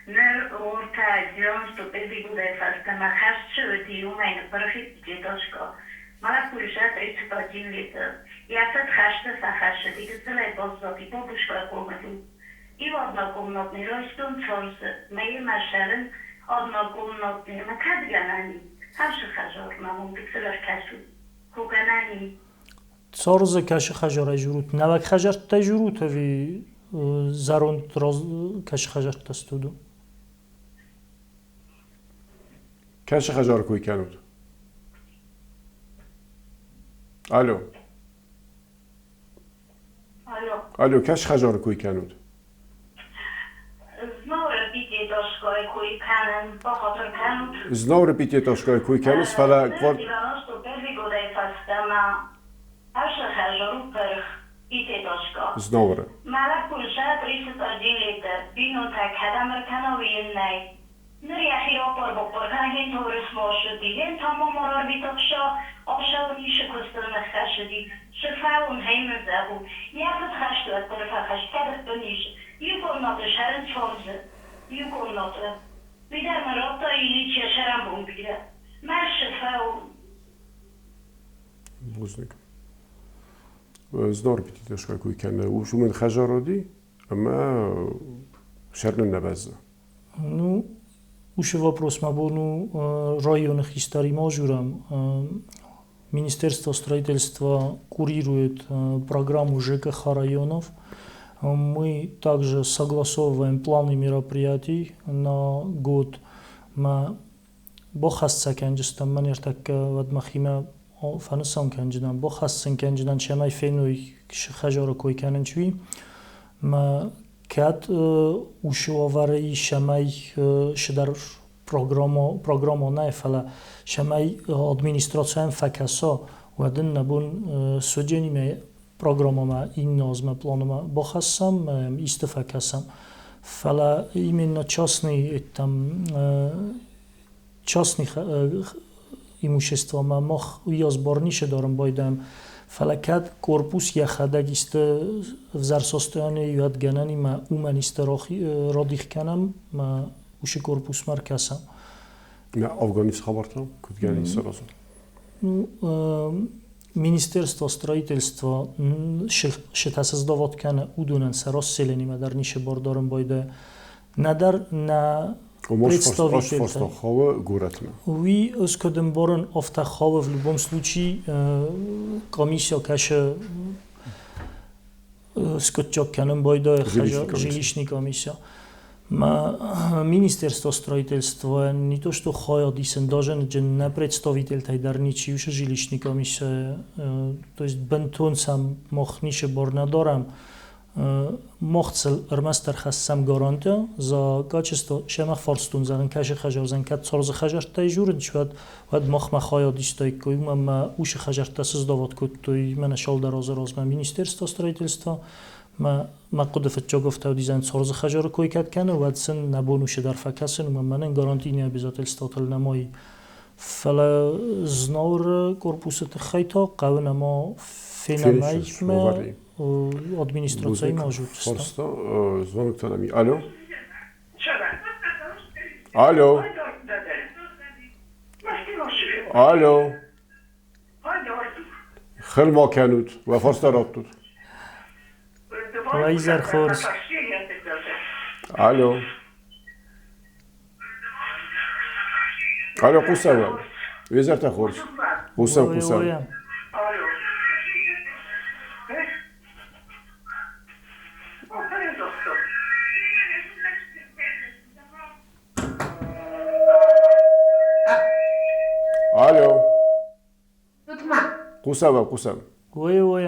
ныр ортӕ 95 годӕй фӕстӕмӕ хӕст чи уыди, уымӕй ныппырх и пятиэтажка. Мӕ лӕппу уже 31 лет. Йӕ фыд хӕсты фӕхӕссыди, гыццылӕй баззади бабушкайы хъомыл у. Иу однокомнатный райстон цорзы, мӕйы сӕрын однокомнатный, ӕмӕ кӕд гӕнӕн и? Кӕсы хӕдзармӕ мын гыццыл ӕркӕсут. Ку гӕнӕн и? Цорзы кӕсы хӕдзарӕй журут? Нӕуӕг хӕдзӕрттӕй журут ӕви зӕронд кӕсы хӕдзӕрттӕ студу? Кӕсы хӕдзары кой кӕнут? Алло. Алло. Алло, кӕсы хӕдзары кой кӕнут? Знауыры пятиэтажкӕйы кой кӕнын, бахатыр кӕнут. Знауыры пятиэтажкӕйы кой кӕныс, фӕлӕ 91 годӕй фӕстӕмӕ ашы хӕдзар у пырх, пятиэтажка. Знауыры. Мӕ лӕппу уже 31 лет, бинонтӕ кӕдӕм ӕркӕна, уый йын нӕй. Ныр йӕхи раппар-баппар кӕны, хен торыс маршрути, хен тамамар арвитахса, ӕхсӕвы нишы куыстыл ныххӕссыди. Цы фӕуон, хӕй мын зӕгъут. Йӕ фыд хӕсты уӕддӕр фӕхӕст, кӕд ӕппын ис. Иу комнаты сӕрын цорзы. Иу комнаты. Уый дӕр мын радта Ильич йӕ сӕрӕнбон бирӕ. Мӕ цы фӕуон? Бузныг. Знауыры пятиэтажкӕйы кой кӕны, уымӕн хӕдзар уыди, ӕмӕ сӕрнын нӕ бӕззы. Ну, уыцы вопрос мӕ бон у районы хистӕримӕ журам. Министерство строительства курирует программу ЖКХ районов. Мы также согласовываем планы мероприятий на год. Мӕ бахӕсса кӕнджыстӕм мӕн ӕртӕккӕ уӕд мӕхимӕ фӕнысан кӕнджынӕн, бахӕссын кӕнджынӕн, цӕмӕй феной хӕдзары кой кӕнын чи. Мӕ кӕд уыцы уавӕры ис, цӕмӕй цыдӕр программа нӕ, фӕлӕ цӕмӕй администрацийӕн фӕкӕса, уӕд ын нӕ бон судженимӕ программамӕ иннӕ азмӕ планмӕ бахӕссӕм, исты фӕкӕсӕм. Фӕлӕ именно частный там частный имуществомӕ мах уыйас бар ницы дарын байдайӕм. Фӕлӕ кӕд корпус йӕхӕдӕг исты ӕвзӕр состояние уӕд гӕнӕнимӕ уымӕн исты радих кӕнӕм, мӕ уыцы корпусмӕ ӕркӕсӕм. Афганицы хабар та куыд гӕнӕн ис саразын? Ну, Министерство строительства шыта создавать кӕны, уыдонӕн сӕ расселенимӕ дӕр ницы бар дарын байдайы. Нӕдӕр нӕ представитель. Хауы горӕтмӕ. Уый ӕз куыд ӕмбарын, афтӕ хауы в любом случае комиссия кӕсы скъуыддзаг кӕнын байдайы жилищный комиссия. Министерство строительства не то что хайад исын, даже нӕ представительтӕй дӕр ничи уыцы жилищный комиссия, то есть бынтон сӕм мах ницы бар нӕ дарӕм. Мах цыл ӕрмӕстдӕр хӕссӕм гарантия за качество, сӕмах фарстон зӕгъын кӕсы хӕдзарзӕн, кӕд цорзы хӕдзӕрттӕй журын, уӕд махмӕ хайад истаиккой, уымӕн ӕмӕ уыцы хӕдзӕрттӕ создавать кодтой мӕнӕ цалдӕр азы размӕ Министерство строительства. Мӕ хъуыды фыццаг афтӕ уыдизӕн Цорзы хӕжары кой кӕд кӕны, уӕд сын нӕ бон у дӕр фӕкӕсын, уымӕн мӕнӕн гарантийы обязательствотыл нӕмой. Фӕлӕ Знауыры корпусы тыххӕй та хъӕуы нӕма фенӕм ӕй администрацийы ма Просто звонок нами. Алло? Алло? Алло? Хыл ма кӕнут, уӕ фарста раттут. Изӕр хорз. Алло. Алло, хъусӕм. Изӕртӕ хорз. Хъусӕм, хъусӕм. Алло. Хъусӕм, хъусӕм. Ой, ой.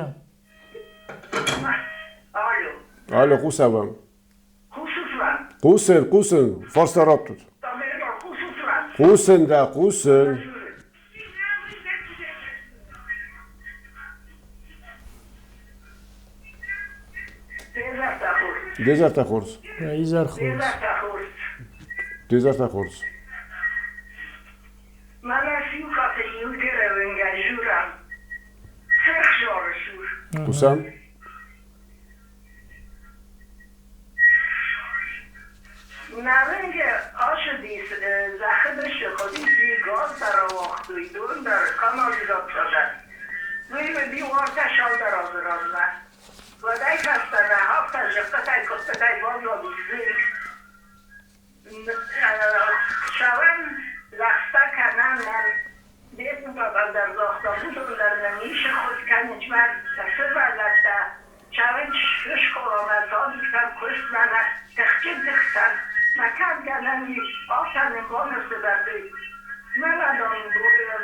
Алло, хъусӕм. Хъусен, хъусен, фарста раттут. Хъусен дӕ, хъусен. Дезертӕ хорз. Изӕр хорз. Дезертӕ хорз. Хъусӕм? Нӕрынгӕ ацыдис зӕххы хъуыдис газ дӕр ауагътой, дон дӕр, канализаци дӕр. Уый уыди уартӕ цалдӕр азы размӕ. Уӕдӕй фӕстӕмӕ афтӕ зыхъхъытӕй-къуыхтытӕй баззадис зынг. Цӕуӕн лӕгъстӕ кӕнӕм нӕм депутатӕн дӕр загъта, уыдон дӕр нын ницы ххуыс кӕнынц, мӕ сывӕллӕттӕ цӕуынц скъоламӕ, садиктӕм, куыстмӕ, нӕ тыхджын тыхтӕн. Мӕ кӕд гӕнӕн ис, афтӕ нын баныфсӕвӕрдтой. Мӕнӕ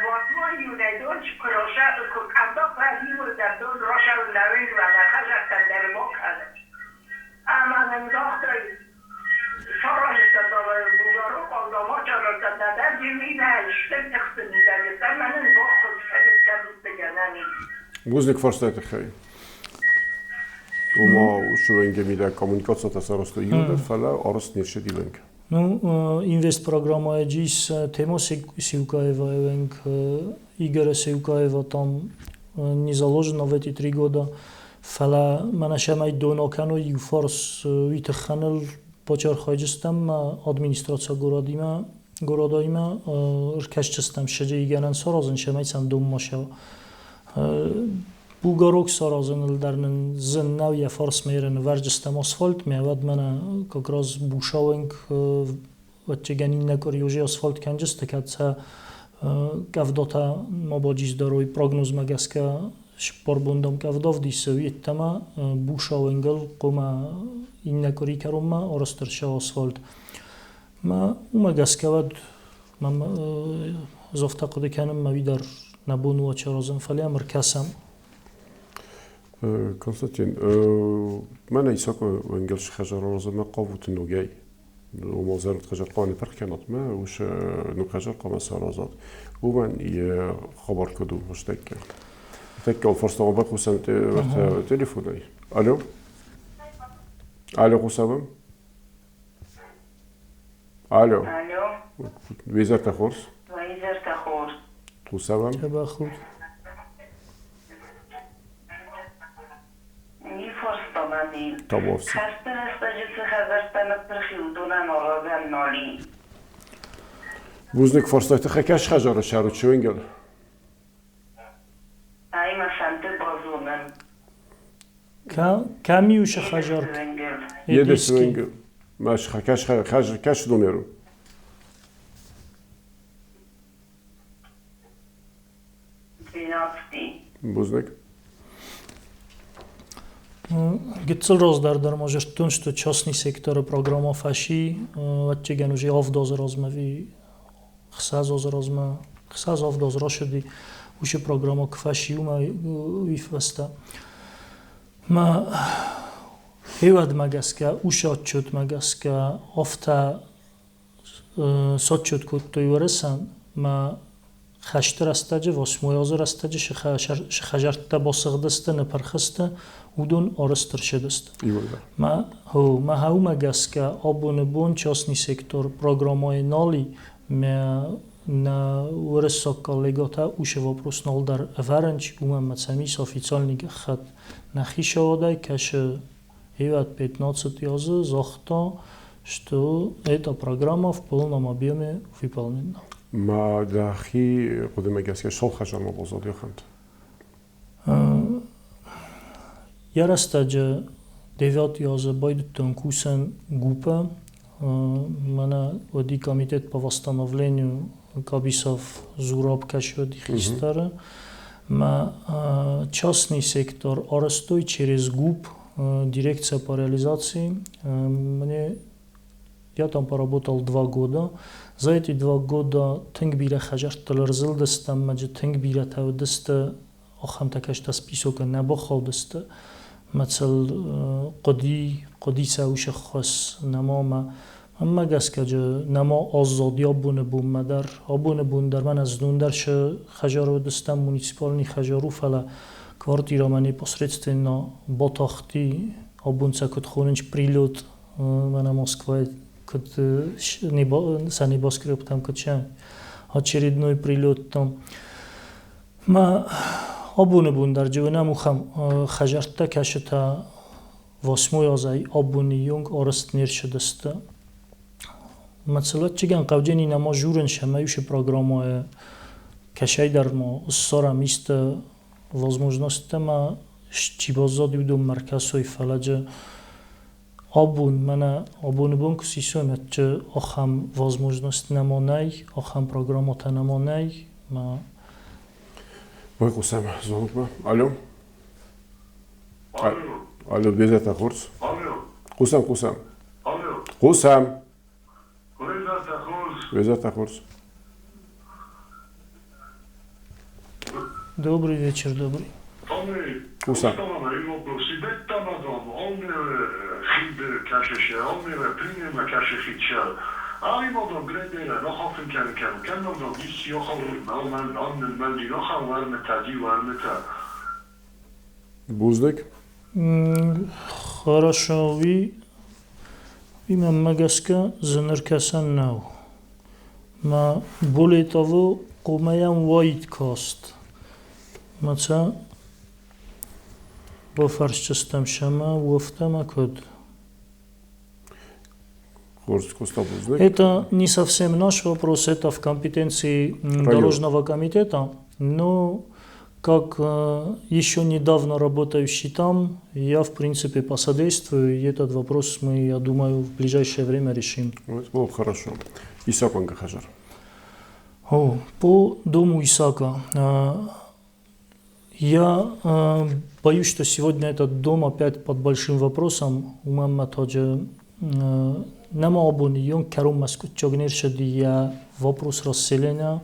Батман иунӕй дон куы куы къӕвда куы иуылдӕр дон рацӕуын нӕ уынгмӕ, нӕ хӕдзӕрттӕм дӕр бакӕны. Ӕмӕ нын загътой, сараздзыстӕм бугарон къӕвда ма сараздзӕн, нӕдӕр иуимӕ стыр тыхты мидӕг ӕмӕ нын баххуыс кӕнын кӕнут гӕнӕн ис. Бузныг фарстайы тыххӕй. Ома уыцы мидӕг коммуникацитӕ сарӕзтой иуылдӕр, фӕлӕ арӕзт не рцыд ивӕнг. Ну, инвестпрограмма ис тема Сиукаева, Игоря Сиукаева там не заложено в эти 3 года. Фӕлӕ мӕнӕ сӕмӕй дон акӕной иу фарс уый тыххӕныл бачархайджыстӕм администрация городимӕ городоимӕ ӕркӕсджыстӕм сӕджы гӕнӕн саразын сӕмӕй сӕм дон ма сӕва. Бугарок саразыныл дӕр нын зын нӕу йӕ фарсмӕ нывӕрджыстӕм асфальт, мӕ уӕд мӕнӕ как раз бушауынг вӕччегӕн иннӕ къуыри уже асфальт кӕнджысты, кӕд сӕ къӕвдатӕ ма баджиздарой прогнозмӕ гӕсгӕ 4 бондӕм къӕвда вдисы, йеддӕмӕ бушауынгыл хъуамӕ иннӕ къуыри кӕронмӕ арӕзт ӕрцӕуа асфальт. Мӕ уымӕ гӕсгӕ уӕд мӕм ӕз афтӕ хъуыды кӕнын, мӕ уый дӕр нӕ бон у ачаразын, фӕлӕ ам ӕркӕсӕм. Константин, мӕнӕ Исакъы Энгельсы хӕдзар аразынмӕ хъавут ногӕй. Ома зӕронд хӕдзар хъуамӕ ныппырх кӕнат мӕ уыцы ног хӕдзар хъуамӕ саразат. Уымӕн йӕ хабар куыд у ныртӕккӕ? Ныртӕккӕ фарстамӕ байхъусӕм телефонӕй. Алло? Алло, хъусӕм? Алло. Алло. Уе хорз? Уе хорз. Хъусӕм? Дзӕбӕх ут. Не Табуафси. Хӕсты рӕстӕджы цы хӕдзӕрттӕ ныппырх и, уыдонӕн аразӕн нал и. Бузныг фарстай тыххӕй кӕс хӕдзары сӕрут Швенгел? Ай мӕ фӕнды базонын. Кӕм и уыцы хӕдзар? Еде Швенгел. Маш кӕс кӕс номеру? 12. Бузныг. Гыццыл раздӕр дӕр ма зыдтон, что частный секторы программа фӕси, ӕвӕццӕгӕн уже 7 азы размӕ ӕви 6 азы размӕ, 6-7 азы рацыди, уыцы программа куы фӕси, уымӕ уый фӕстӕ. Мӕ хиуӕдмӕ гӕсгӕ, уыцы отчетмӕ гӕсгӕ афтӕ сотчет кодтой Уӕрӕсӕн, мӕ Хӕсты рӕстӕджы, восьмой азы рӕстӕджы цы хӕдзӕрттӕ басыгъдысты, ныпырх сты, уыдон арӕзт ӕрцыдысты. Мӕ уымӕ гӕсгӕ абоны бон частный сектор программӕйы нал и, нӕ уырыссаг коллегӕтӕ уыцы вопрос нал дӕр ӕвӕрынц, уымӕн ӕмӕ сӕм ис официальный гӕххӕтт нӕ хицауадӕй, кӕсы Ивет 15 азы загъта, что эта программа в полном объеме выполнена. Ма дӕхи хъуыдымӕ гӕсгӕ цал хӕдзармӕ баззад йӕхӕнт? Йӕ рӕстӕджы девятый азы байдыдтон кусӕн гуппӕ. Мӕнӕ уӕди комитет по восстановлению Кабисов Зураб кӕсы хистӕры. Мӕ частный сектор арӕзтой через ГУП, дирекция по реализации. Мне я там поработал 2 года. За эти 2 года тынг бирӕ хӕдзӕрттыл ӕрзылдыстӕм, мӕ тынг бирӕтӕ уыдысты ахӕмтӕ, кӕстӕ списокы нӕ бахаудысты. Мӕ цыл хъуыди сӕ уыцы ххуыс нӕма мӕ мӕнмӕ гӕсгӕ нӕма аззад абоны бонмӕ дӕр. Абоны бон дӕр мӕнӕ знон дӕр шы хӕдзары уыдыстӕм, муниципальный хӕдзар у, фӕлӕ квартирамӕ непосредственно батахти, абон сӕ куыд хонынц, прилет, мӕнӕ Москвайы куыд сӕ небоскребтӕм куыд сӕ очередной прилет там. Мӕ абоны бон дӕр джывынӕм ухӕм хӕдзӕрттӕ, кӕсытӕ восьмой азӕй абоны онг арӕзт не рцыдысты. Мӕ цылӕтчыгӕн хъӕвджени нӕма журын сӕмӕ уыцы программӕйы кӕсӕйдӕр ма ссарӕм исты возможностьтӕ ма чи баззад, уыдонмӕ ӕркӕсой, фӕлӕ джы абон мӕнӕ абоны бон куы сисой, ӕтчы ахӕм возможность нӕма нӕй, ахӕм программӕтӕ нӕма нӕй. Ма Байхъусӕм звонокмӕ. Алло. Алло. Алло, Безӕтӕ хорз. Алло. Хъусӕм, хъусӕм. Алло. Хъусӕм. Безӕтӕ хорз. Безӕтӕ хорз. Добрый вечер, добрый. Хъусӕм. Бузныг. Хорошо, уый мӕнмӕ гӕсгӕ зын ӕркӕсӕн нӕу. Мӕ более того, хъуамӕ уаид каст. Мӕ цӕ бафӕрсдзыстӕм сӕмӕ уӕфтӕмӕ куыд. Хорз, Коста, бузныг. Это не совсем наш вопрос, это в компетенции дорожного комитета, но как еще недавно работающий там, я, в принципе, посодействую, и этот вопрос мы, я думаю, в ближайшее время решим. Ну, это было бы хорошо. Исаак хӕдзар. О, по дому Исаака. Я боюсь, что сегодня этот дом опять под большим вопросом. Уымӕн ӕмӕ таджы нӕма абоны онг кӕронмӕ скъуыддзаг не рцыди йӕ вопрос расселения,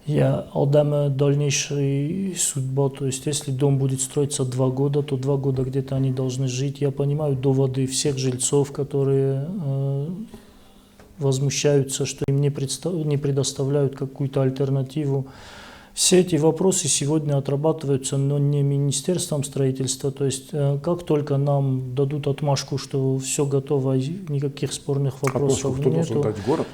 йӕ адӕмы дальнейшей судьба. То есть если дом будет строиться 2 года, то 2 года где-то они должны жить. Я понимаю доводы всех жильцов, которые возмущаются, что им не предоставляют какую-то альтернативу. Все эти вопросы сегодня отрабатываются, но не Министерством строительства. То есть как только нам дадут отмашку, что все готово, и никаких спорных вопросов Отмашку кто должен нету. дать? Город?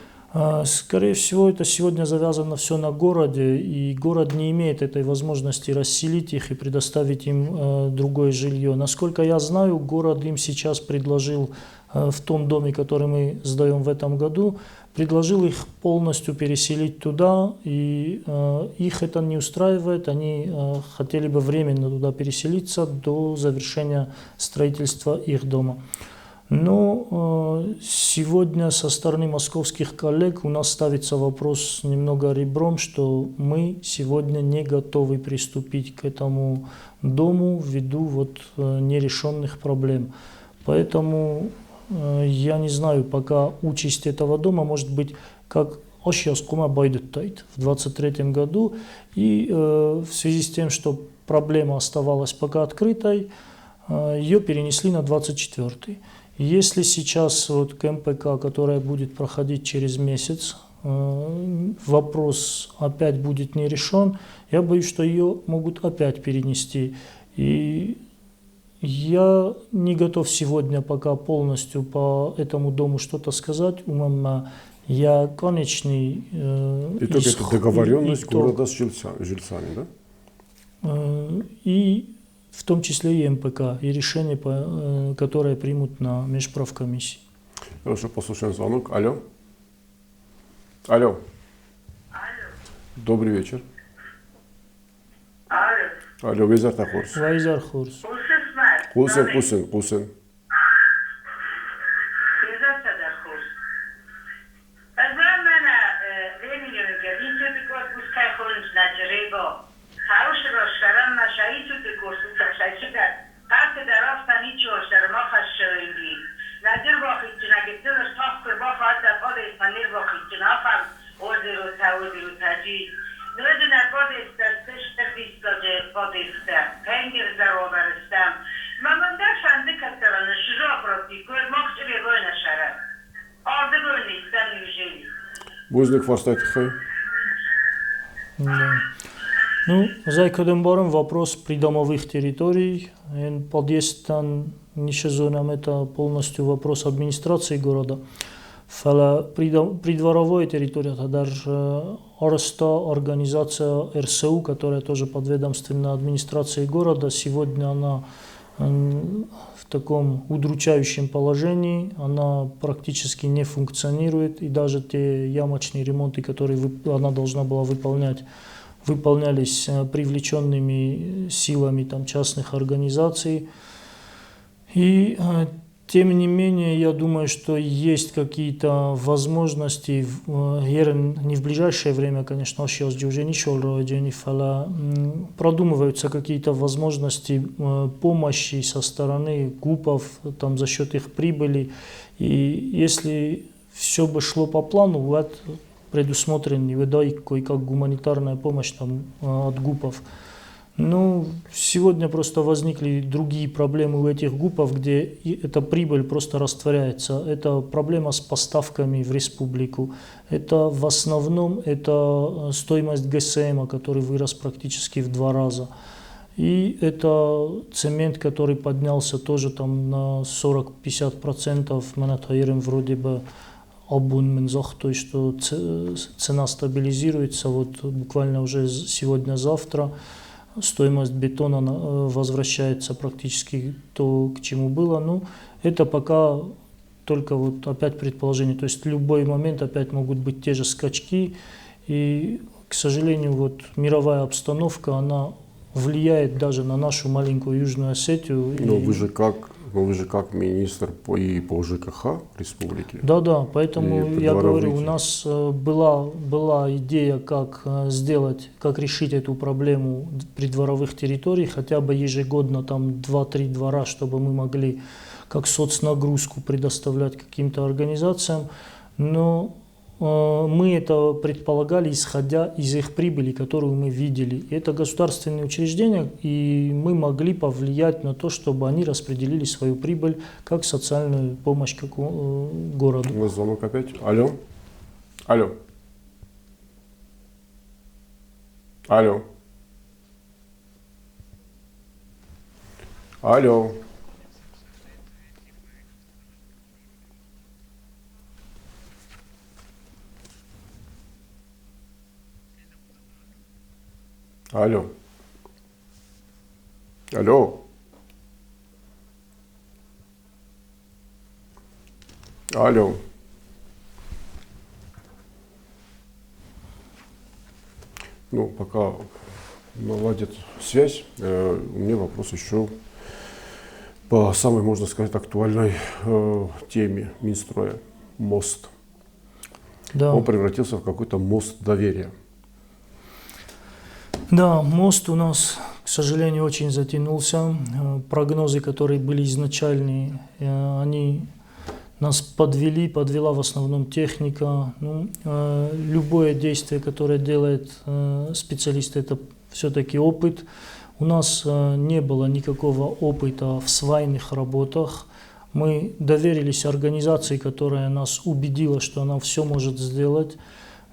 Скорее всего, это сегодня завязано все на городе, и город не имеет этой возможности расселить их и предоставить им другое жилье. Насколько я знаю, город им сейчас предложил в том доме, который мы сдаем в этом году, предложил их полностью переселить туда, и их это не устраивает, они хотели бы временно туда переселиться до завершения строительства их дома. Но сегодня со стороны московских коллег у нас ставится вопрос немного ребром, что мы сегодня не готовы приступить к этому дому ввиду вот нерешенных проблем. Поэтому я не знаю пока участь этого дома, может быть, как Ошьяскума байдыдтаид в 23 году. И в связи с тем, что проблема оставалась пока открытой, ее перенесли на 24. Если сейчас вот КМПК, которая будет проходить через месяц, вопрос опять будет не решен, я боюсь, что ее могут опять перенести. И я не готов сегодня пока полностью по этому дому что-то сказать. Умамма я конечный Итог это договоренность итог, города с жильцами, да? И в том числе и МПК, и решение, которое примут на межправкомиссии. Хорошо, послушаем звонок. Алло. Алло. Алло. Добрый вечер. Алло. Алло, Везар Хорс. Вайзар Хорс. Кусен, кусен, кусен. Бузныг фарстайтхай. Да. Ну, зайкодембаром вопрос придомовых территорий. Подъезд нишезонам это полностью вопрос администрации города. Фала придворовая территория, это даже Арста, организация РСУ, которая тоже подведомственна администрации города. Сегодня она в таком удручающем положении, она практически не функционирует, и даже те ямочные ремонты, которые она должна была выполнять, выполнялись привлеченными силами там, частных организаций. И тем не менее, я думаю, что есть какие-то возможности, не в ближайшее время, конечно, продумываются какие-то возможности помощи со стороны ГУПов, там, за счет их прибыли. И если все бы шло по плану, вот предусмотрен кое-как гуманитарная помощь там, от ГУПов. Ну, сегодня просто возникли другие проблемы у этих ГУПов, где эта прибыль просто растворяется. Это проблема с поставками в республику. Это в основном это стоимость ГСМа, который вырос практически в 2 раза. И это цемент, который поднялся тоже там на 40-50%. Мы вроде бы то есть, что цена стабилизируется вот буквально уже сегодня-завтра. Стоимость бетона возвращается практически то, к чему было. Ну, это пока только вот опять предположение. То есть в любой момент опять могут быть те же скачки. И, к сожалению, вот мировая обстановка, она влияет даже на нашу маленькую Южную Осетию. Но вы же как министр по ЖКХ республики. Да, да, поэтому я говорю, у нас была идея, как сделать, как решить эту проблему придворовых территорий, хотя бы ежегодно там 2-3 двора, чтобы мы могли как соцнагрузку предоставлять каким-то организациям. Но мы это предполагали, исходя из их прибыли, которую мы видели. Это государственные учреждения, и мы могли повлиять на то, чтобы они распределили свою прибыль как социальную помощь как городу. У нас звонок опять. Алло. Алло. Алло. Алло. Алло. Алло. Алло. Ну, пока наладят связь, у меня вопрос еще по самой, можно сказать, актуальной теме Минстроя. Мост. Да. Он превратился в какой-то мост доверия. Да, мост у нас, к сожалению, очень затянулся. Прогнозы, которые были изначальные, они нас подвели, подвела в основном техника. Ну, любое действие, которое делает специалист, это все-таки опыт. У нас не было никакого опыта в свайных работах. Мы доверились организации, которая нас убедила, что она все может сделать.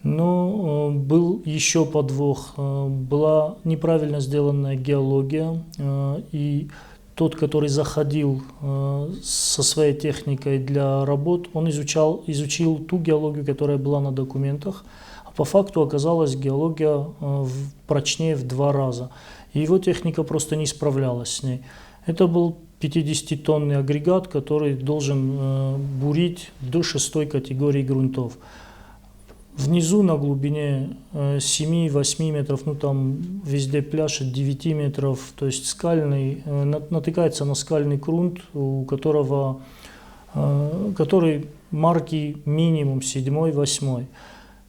Но был еще подвох. Была неправильно сделанная геология, и тот, который заходил со своей техникой для работ, он изучил ту геологию, которая была на документах, а по факту оказалась геология прочнее в 2 раза. И его техника просто не справлялась с ней. Это был 50-тонный агрегат, который должен бурить до 6-й категории грунтов. Внизу на глубине 7-8 метров, ну там везде пляж от 9 метров, то есть скальный, натыкается на скальный грунт, у которого, который марки минимум 7-8.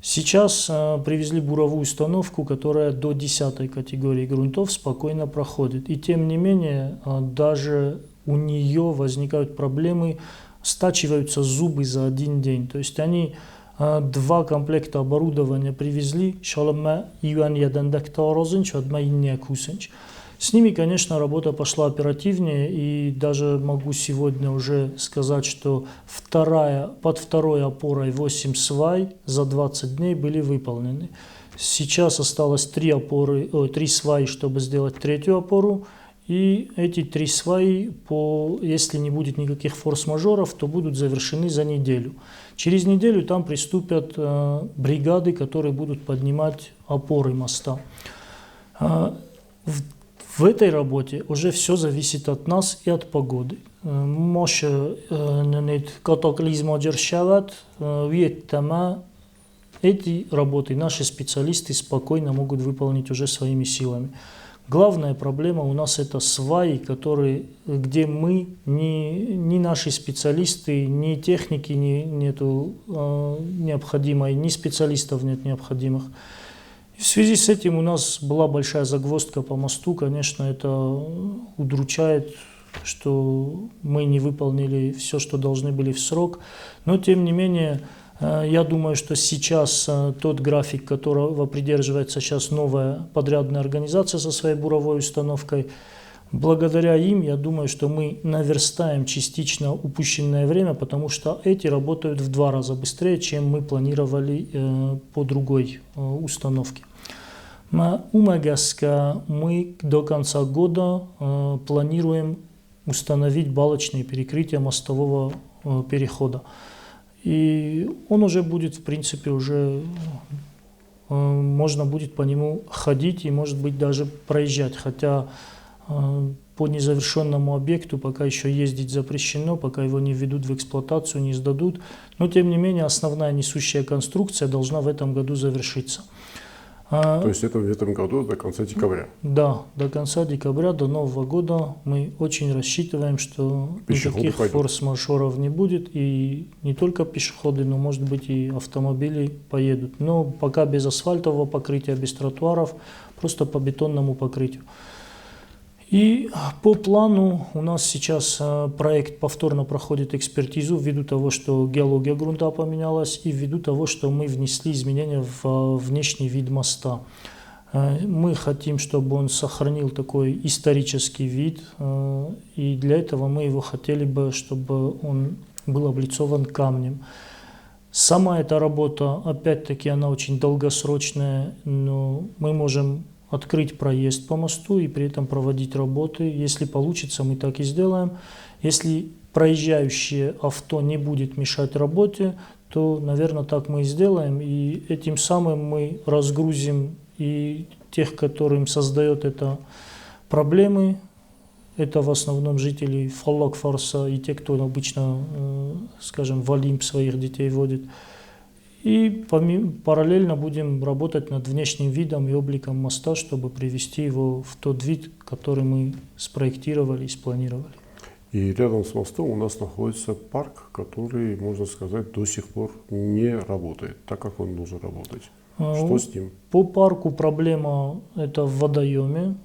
Сейчас привезли буровую установку, которая до 10 категории грунтов спокойно проходит. И тем не менее, даже у нее возникают проблемы, стачиваются зубы за один день. То есть они 2 комплекта оборудования привезли, с ними, конечно, работа пошла оперативнее, и даже могу сегодня уже сказать, что под второй опорой 8 свай за 20 дней были выполнены. Сейчас осталось 3 сваи, чтобы сделать 3-ю опору. И эти 3 сваи, если не будет никаких форс-мажоров, то будут завершены за неделю. Через неделю там приступят бригады, которые будут поднимать опоры моста. В этой работе уже все зависит от нас и от погоды. Эти работы наши специалисты спокойно могут выполнить уже своими силами. Главная проблема у нас это сваи, где мы, ни наши специалисты, ни техники нету необходимой, ни специалистов нет необходимых. В связи с этим у нас была большая загвоздка по мосту. Конечно, это удручает, что мы не выполнили все, что должны были в срок. Но, тем не менее, я думаю, что сейчас тот график, которого придерживается сейчас новая подрядная организация со своей буровой установкой, благодаря им, я думаю, что мы наверстаем частично упущенное время, потому что эти работают в 2 раза быстрее, чем мы планировали по другой установке. Мы до конца года планируем установить балочные перекрытия мостового перехода. И он уже будет, в принципе, уже можно будет по нему ходить и, может быть, даже проезжать. Хотя по незавершенному объекту пока еще ездить запрещено, пока его не введут в эксплуатацию, не сдадут. Но, тем не менее, основная несущая конструкция должна в этом году завершиться. То есть это в этом году до конца декабря? Да, до конца декабря, до Нового года мы очень рассчитываем, что пешеходы никаких форс-мажоров не будет. И не только пешеходы, но, может быть, и автомобили поедут. Но пока без асфальтового покрытия, без тротуаров, просто по бетонному покрытию. И по плану у нас сейчас проект повторно проходит экспертизу ввиду того, что геология грунта поменялась и ввиду того, что мы внесли изменения в внешний вид моста. Мы хотим, чтобы он сохранил такой исторический вид, и для этого мы его хотели бы, чтобы он был облицован камнем. Сама эта работа, опять-таки, она очень долгосрочная, но мы можем открыть проезд по мосту и при этом проводить работы. Если получится, мы так и сделаем. Если проезжающее авто не будет мешать работе, то, наверное, так мы и сделаем. И этим самым мы разгрузим и тех, которым создает это проблемы. Это в основном жители Фаллакфарса и те, кто обычно, скажем, в Олимп своих детей водит. И параллельно будем работать над внешним видом и обликом моста, чтобы привести его в тот вид, который мы спроектировали и спланировали. И рядом с мостом у нас находится парк, который, можно сказать, до сих пор не работает так, как он должен работать. Что с ним? По парку проблема это в водоеме.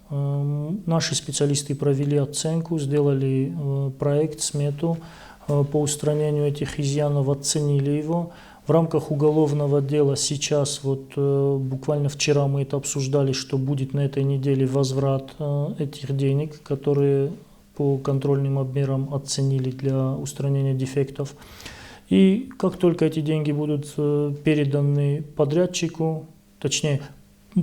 Наши специалисты провели оценку, сделали проект, смету по устранению этих изъянов, оценили его. В рамках уголовного дела сейчас, вот буквально вчера мы это обсуждали, что будет на этой неделе возврат этих денег, которые по контрольным обмерам оценили для устранения дефектов. И как только эти деньги будут переданы подрядчику, точнее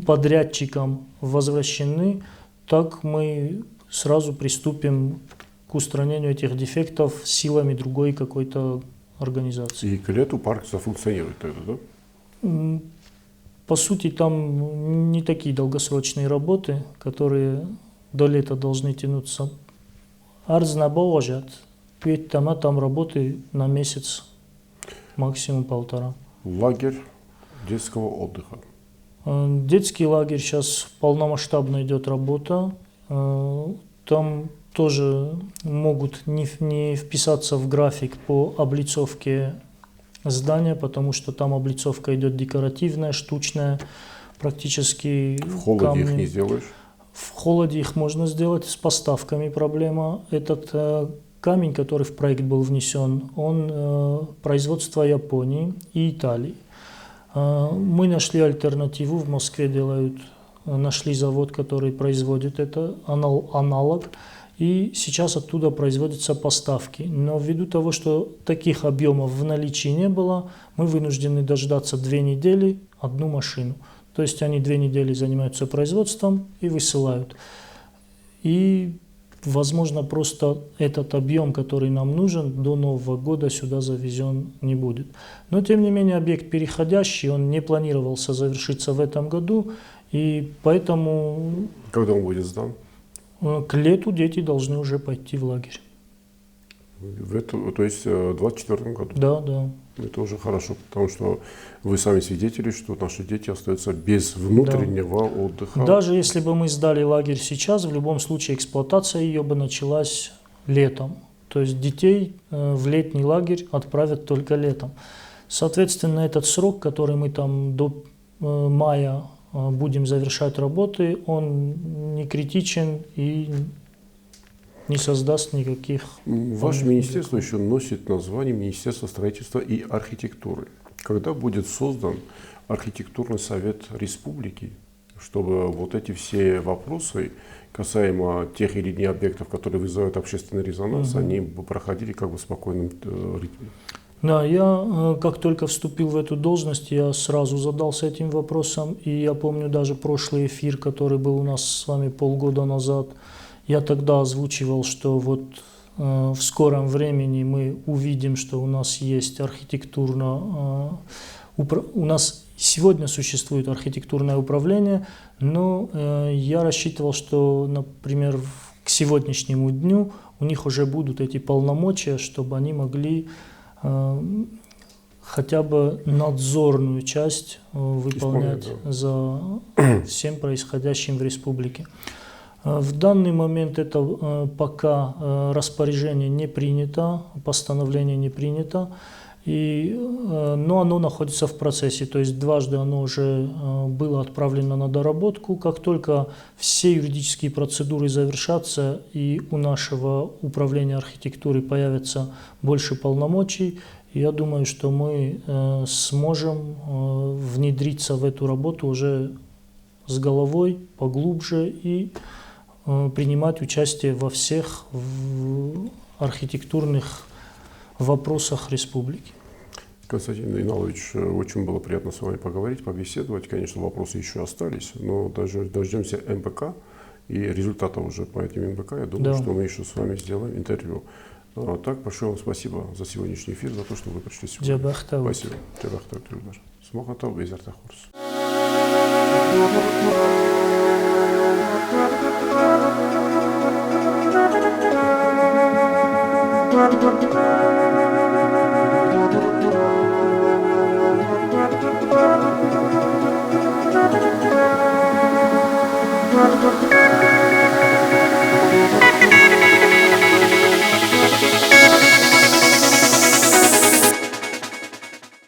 подрядчикам возвращены, так мы сразу приступим к устранению этих дефектов силами другой какой-то организации. И к лету парк зафункционирует тогда, да? По сути, там не такие долгосрочные работы, которые до лета должны тянуться. Ӕрдз нӕ бауарзӕд, там работы на месяц, максимум полтора. Лагерь детского отдыха. Детский лагерь сейчас полномасштабно идет работа. Там тоже могут не вписаться в график по облицовке здания, потому что там облицовка идет декоративная, штучная, практически. В холоде камни. Их не сделаешь? В холоде их можно сделать, с поставками проблема. Этот камень, который в проект был внесен, он производства Японии и Италии. Мы нашли альтернативу, в Москве делают, нашли завод, который производит это, аналог, и сейчас оттуда производятся поставки. Но ввиду того, что таких объемов в наличии не было, мы вынуждены дождаться 2 недели одну машину. То есть они 2 недели занимаются производством и высылают. И, возможно, просто этот объем, который нам нужен, до Нового года сюда завезен не будет. Но, тем не менее, объект переходящий, он не планировался завершиться в этом году, и поэтому... Когда он будет сдан? К лету дети должны уже пойти в лагерь. То есть в 2024 году? Да, да. Это уже хорошо, потому что вы сами свидетели, что наши дети остаются без внутреннего отдыха. Даже если бы мы сдали лагерь сейчас, в любом случае эксплуатация ее бы началась летом. То есть детей в летний лагерь отправят только летом. Соответственно, этот срок, который мы там до мая будем завершать работы, он не критичен и не создаст никаких... Ваше министерство еще носит название Министерство строительства и архитектуры. Когда будет создан архитектурный совет республики, чтобы вот эти все вопросы, касаемо тех или иных объектов, которые вызывают общественный резонанс, они бы проходили как бы в спокойном ритме? Да, я как только вступил в эту должность, я сразу задался этим вопросом. И я помню даже прошлый эфир, который был у нас с вами полгода назад, я тогда озвучивал, что вот в скором времени мы увидим, что у нас есть архитектурно... у нас сегодня существует архитектурное управление, но я рассчитывал, что, например, к сегодняшнему дню у них уже будут эти полномочия, чтобы они могли хотя бы надзорную часть выполнять за всем происходящим в республике. В данный момент это пока распоряжение не принято, постановление не принято, но оно находится в процессе, то есть дважды оно уже было отправлено на доработку. Как только все юридические процедуры завершатся и у нашего управления архитектуры появится больше полномочий, я думаю, что мы сможем внедриться в эту работу уже с головой, поглубже и принимать участие во всех архитектурных вопросах республики. Константин Иналович, очень было приятно с вами поговорить, побеседовать. Конечно, вопросы еще остались, но даже дождемся МБК и результата уже по этим МБК. Я думаю, что мы еще с вами сделаем интервью. А так, большое вам спасибо за сегодняшний эфир, за то, что вы пришли сегодня. Спасибо. Смохатау, Безартахурс.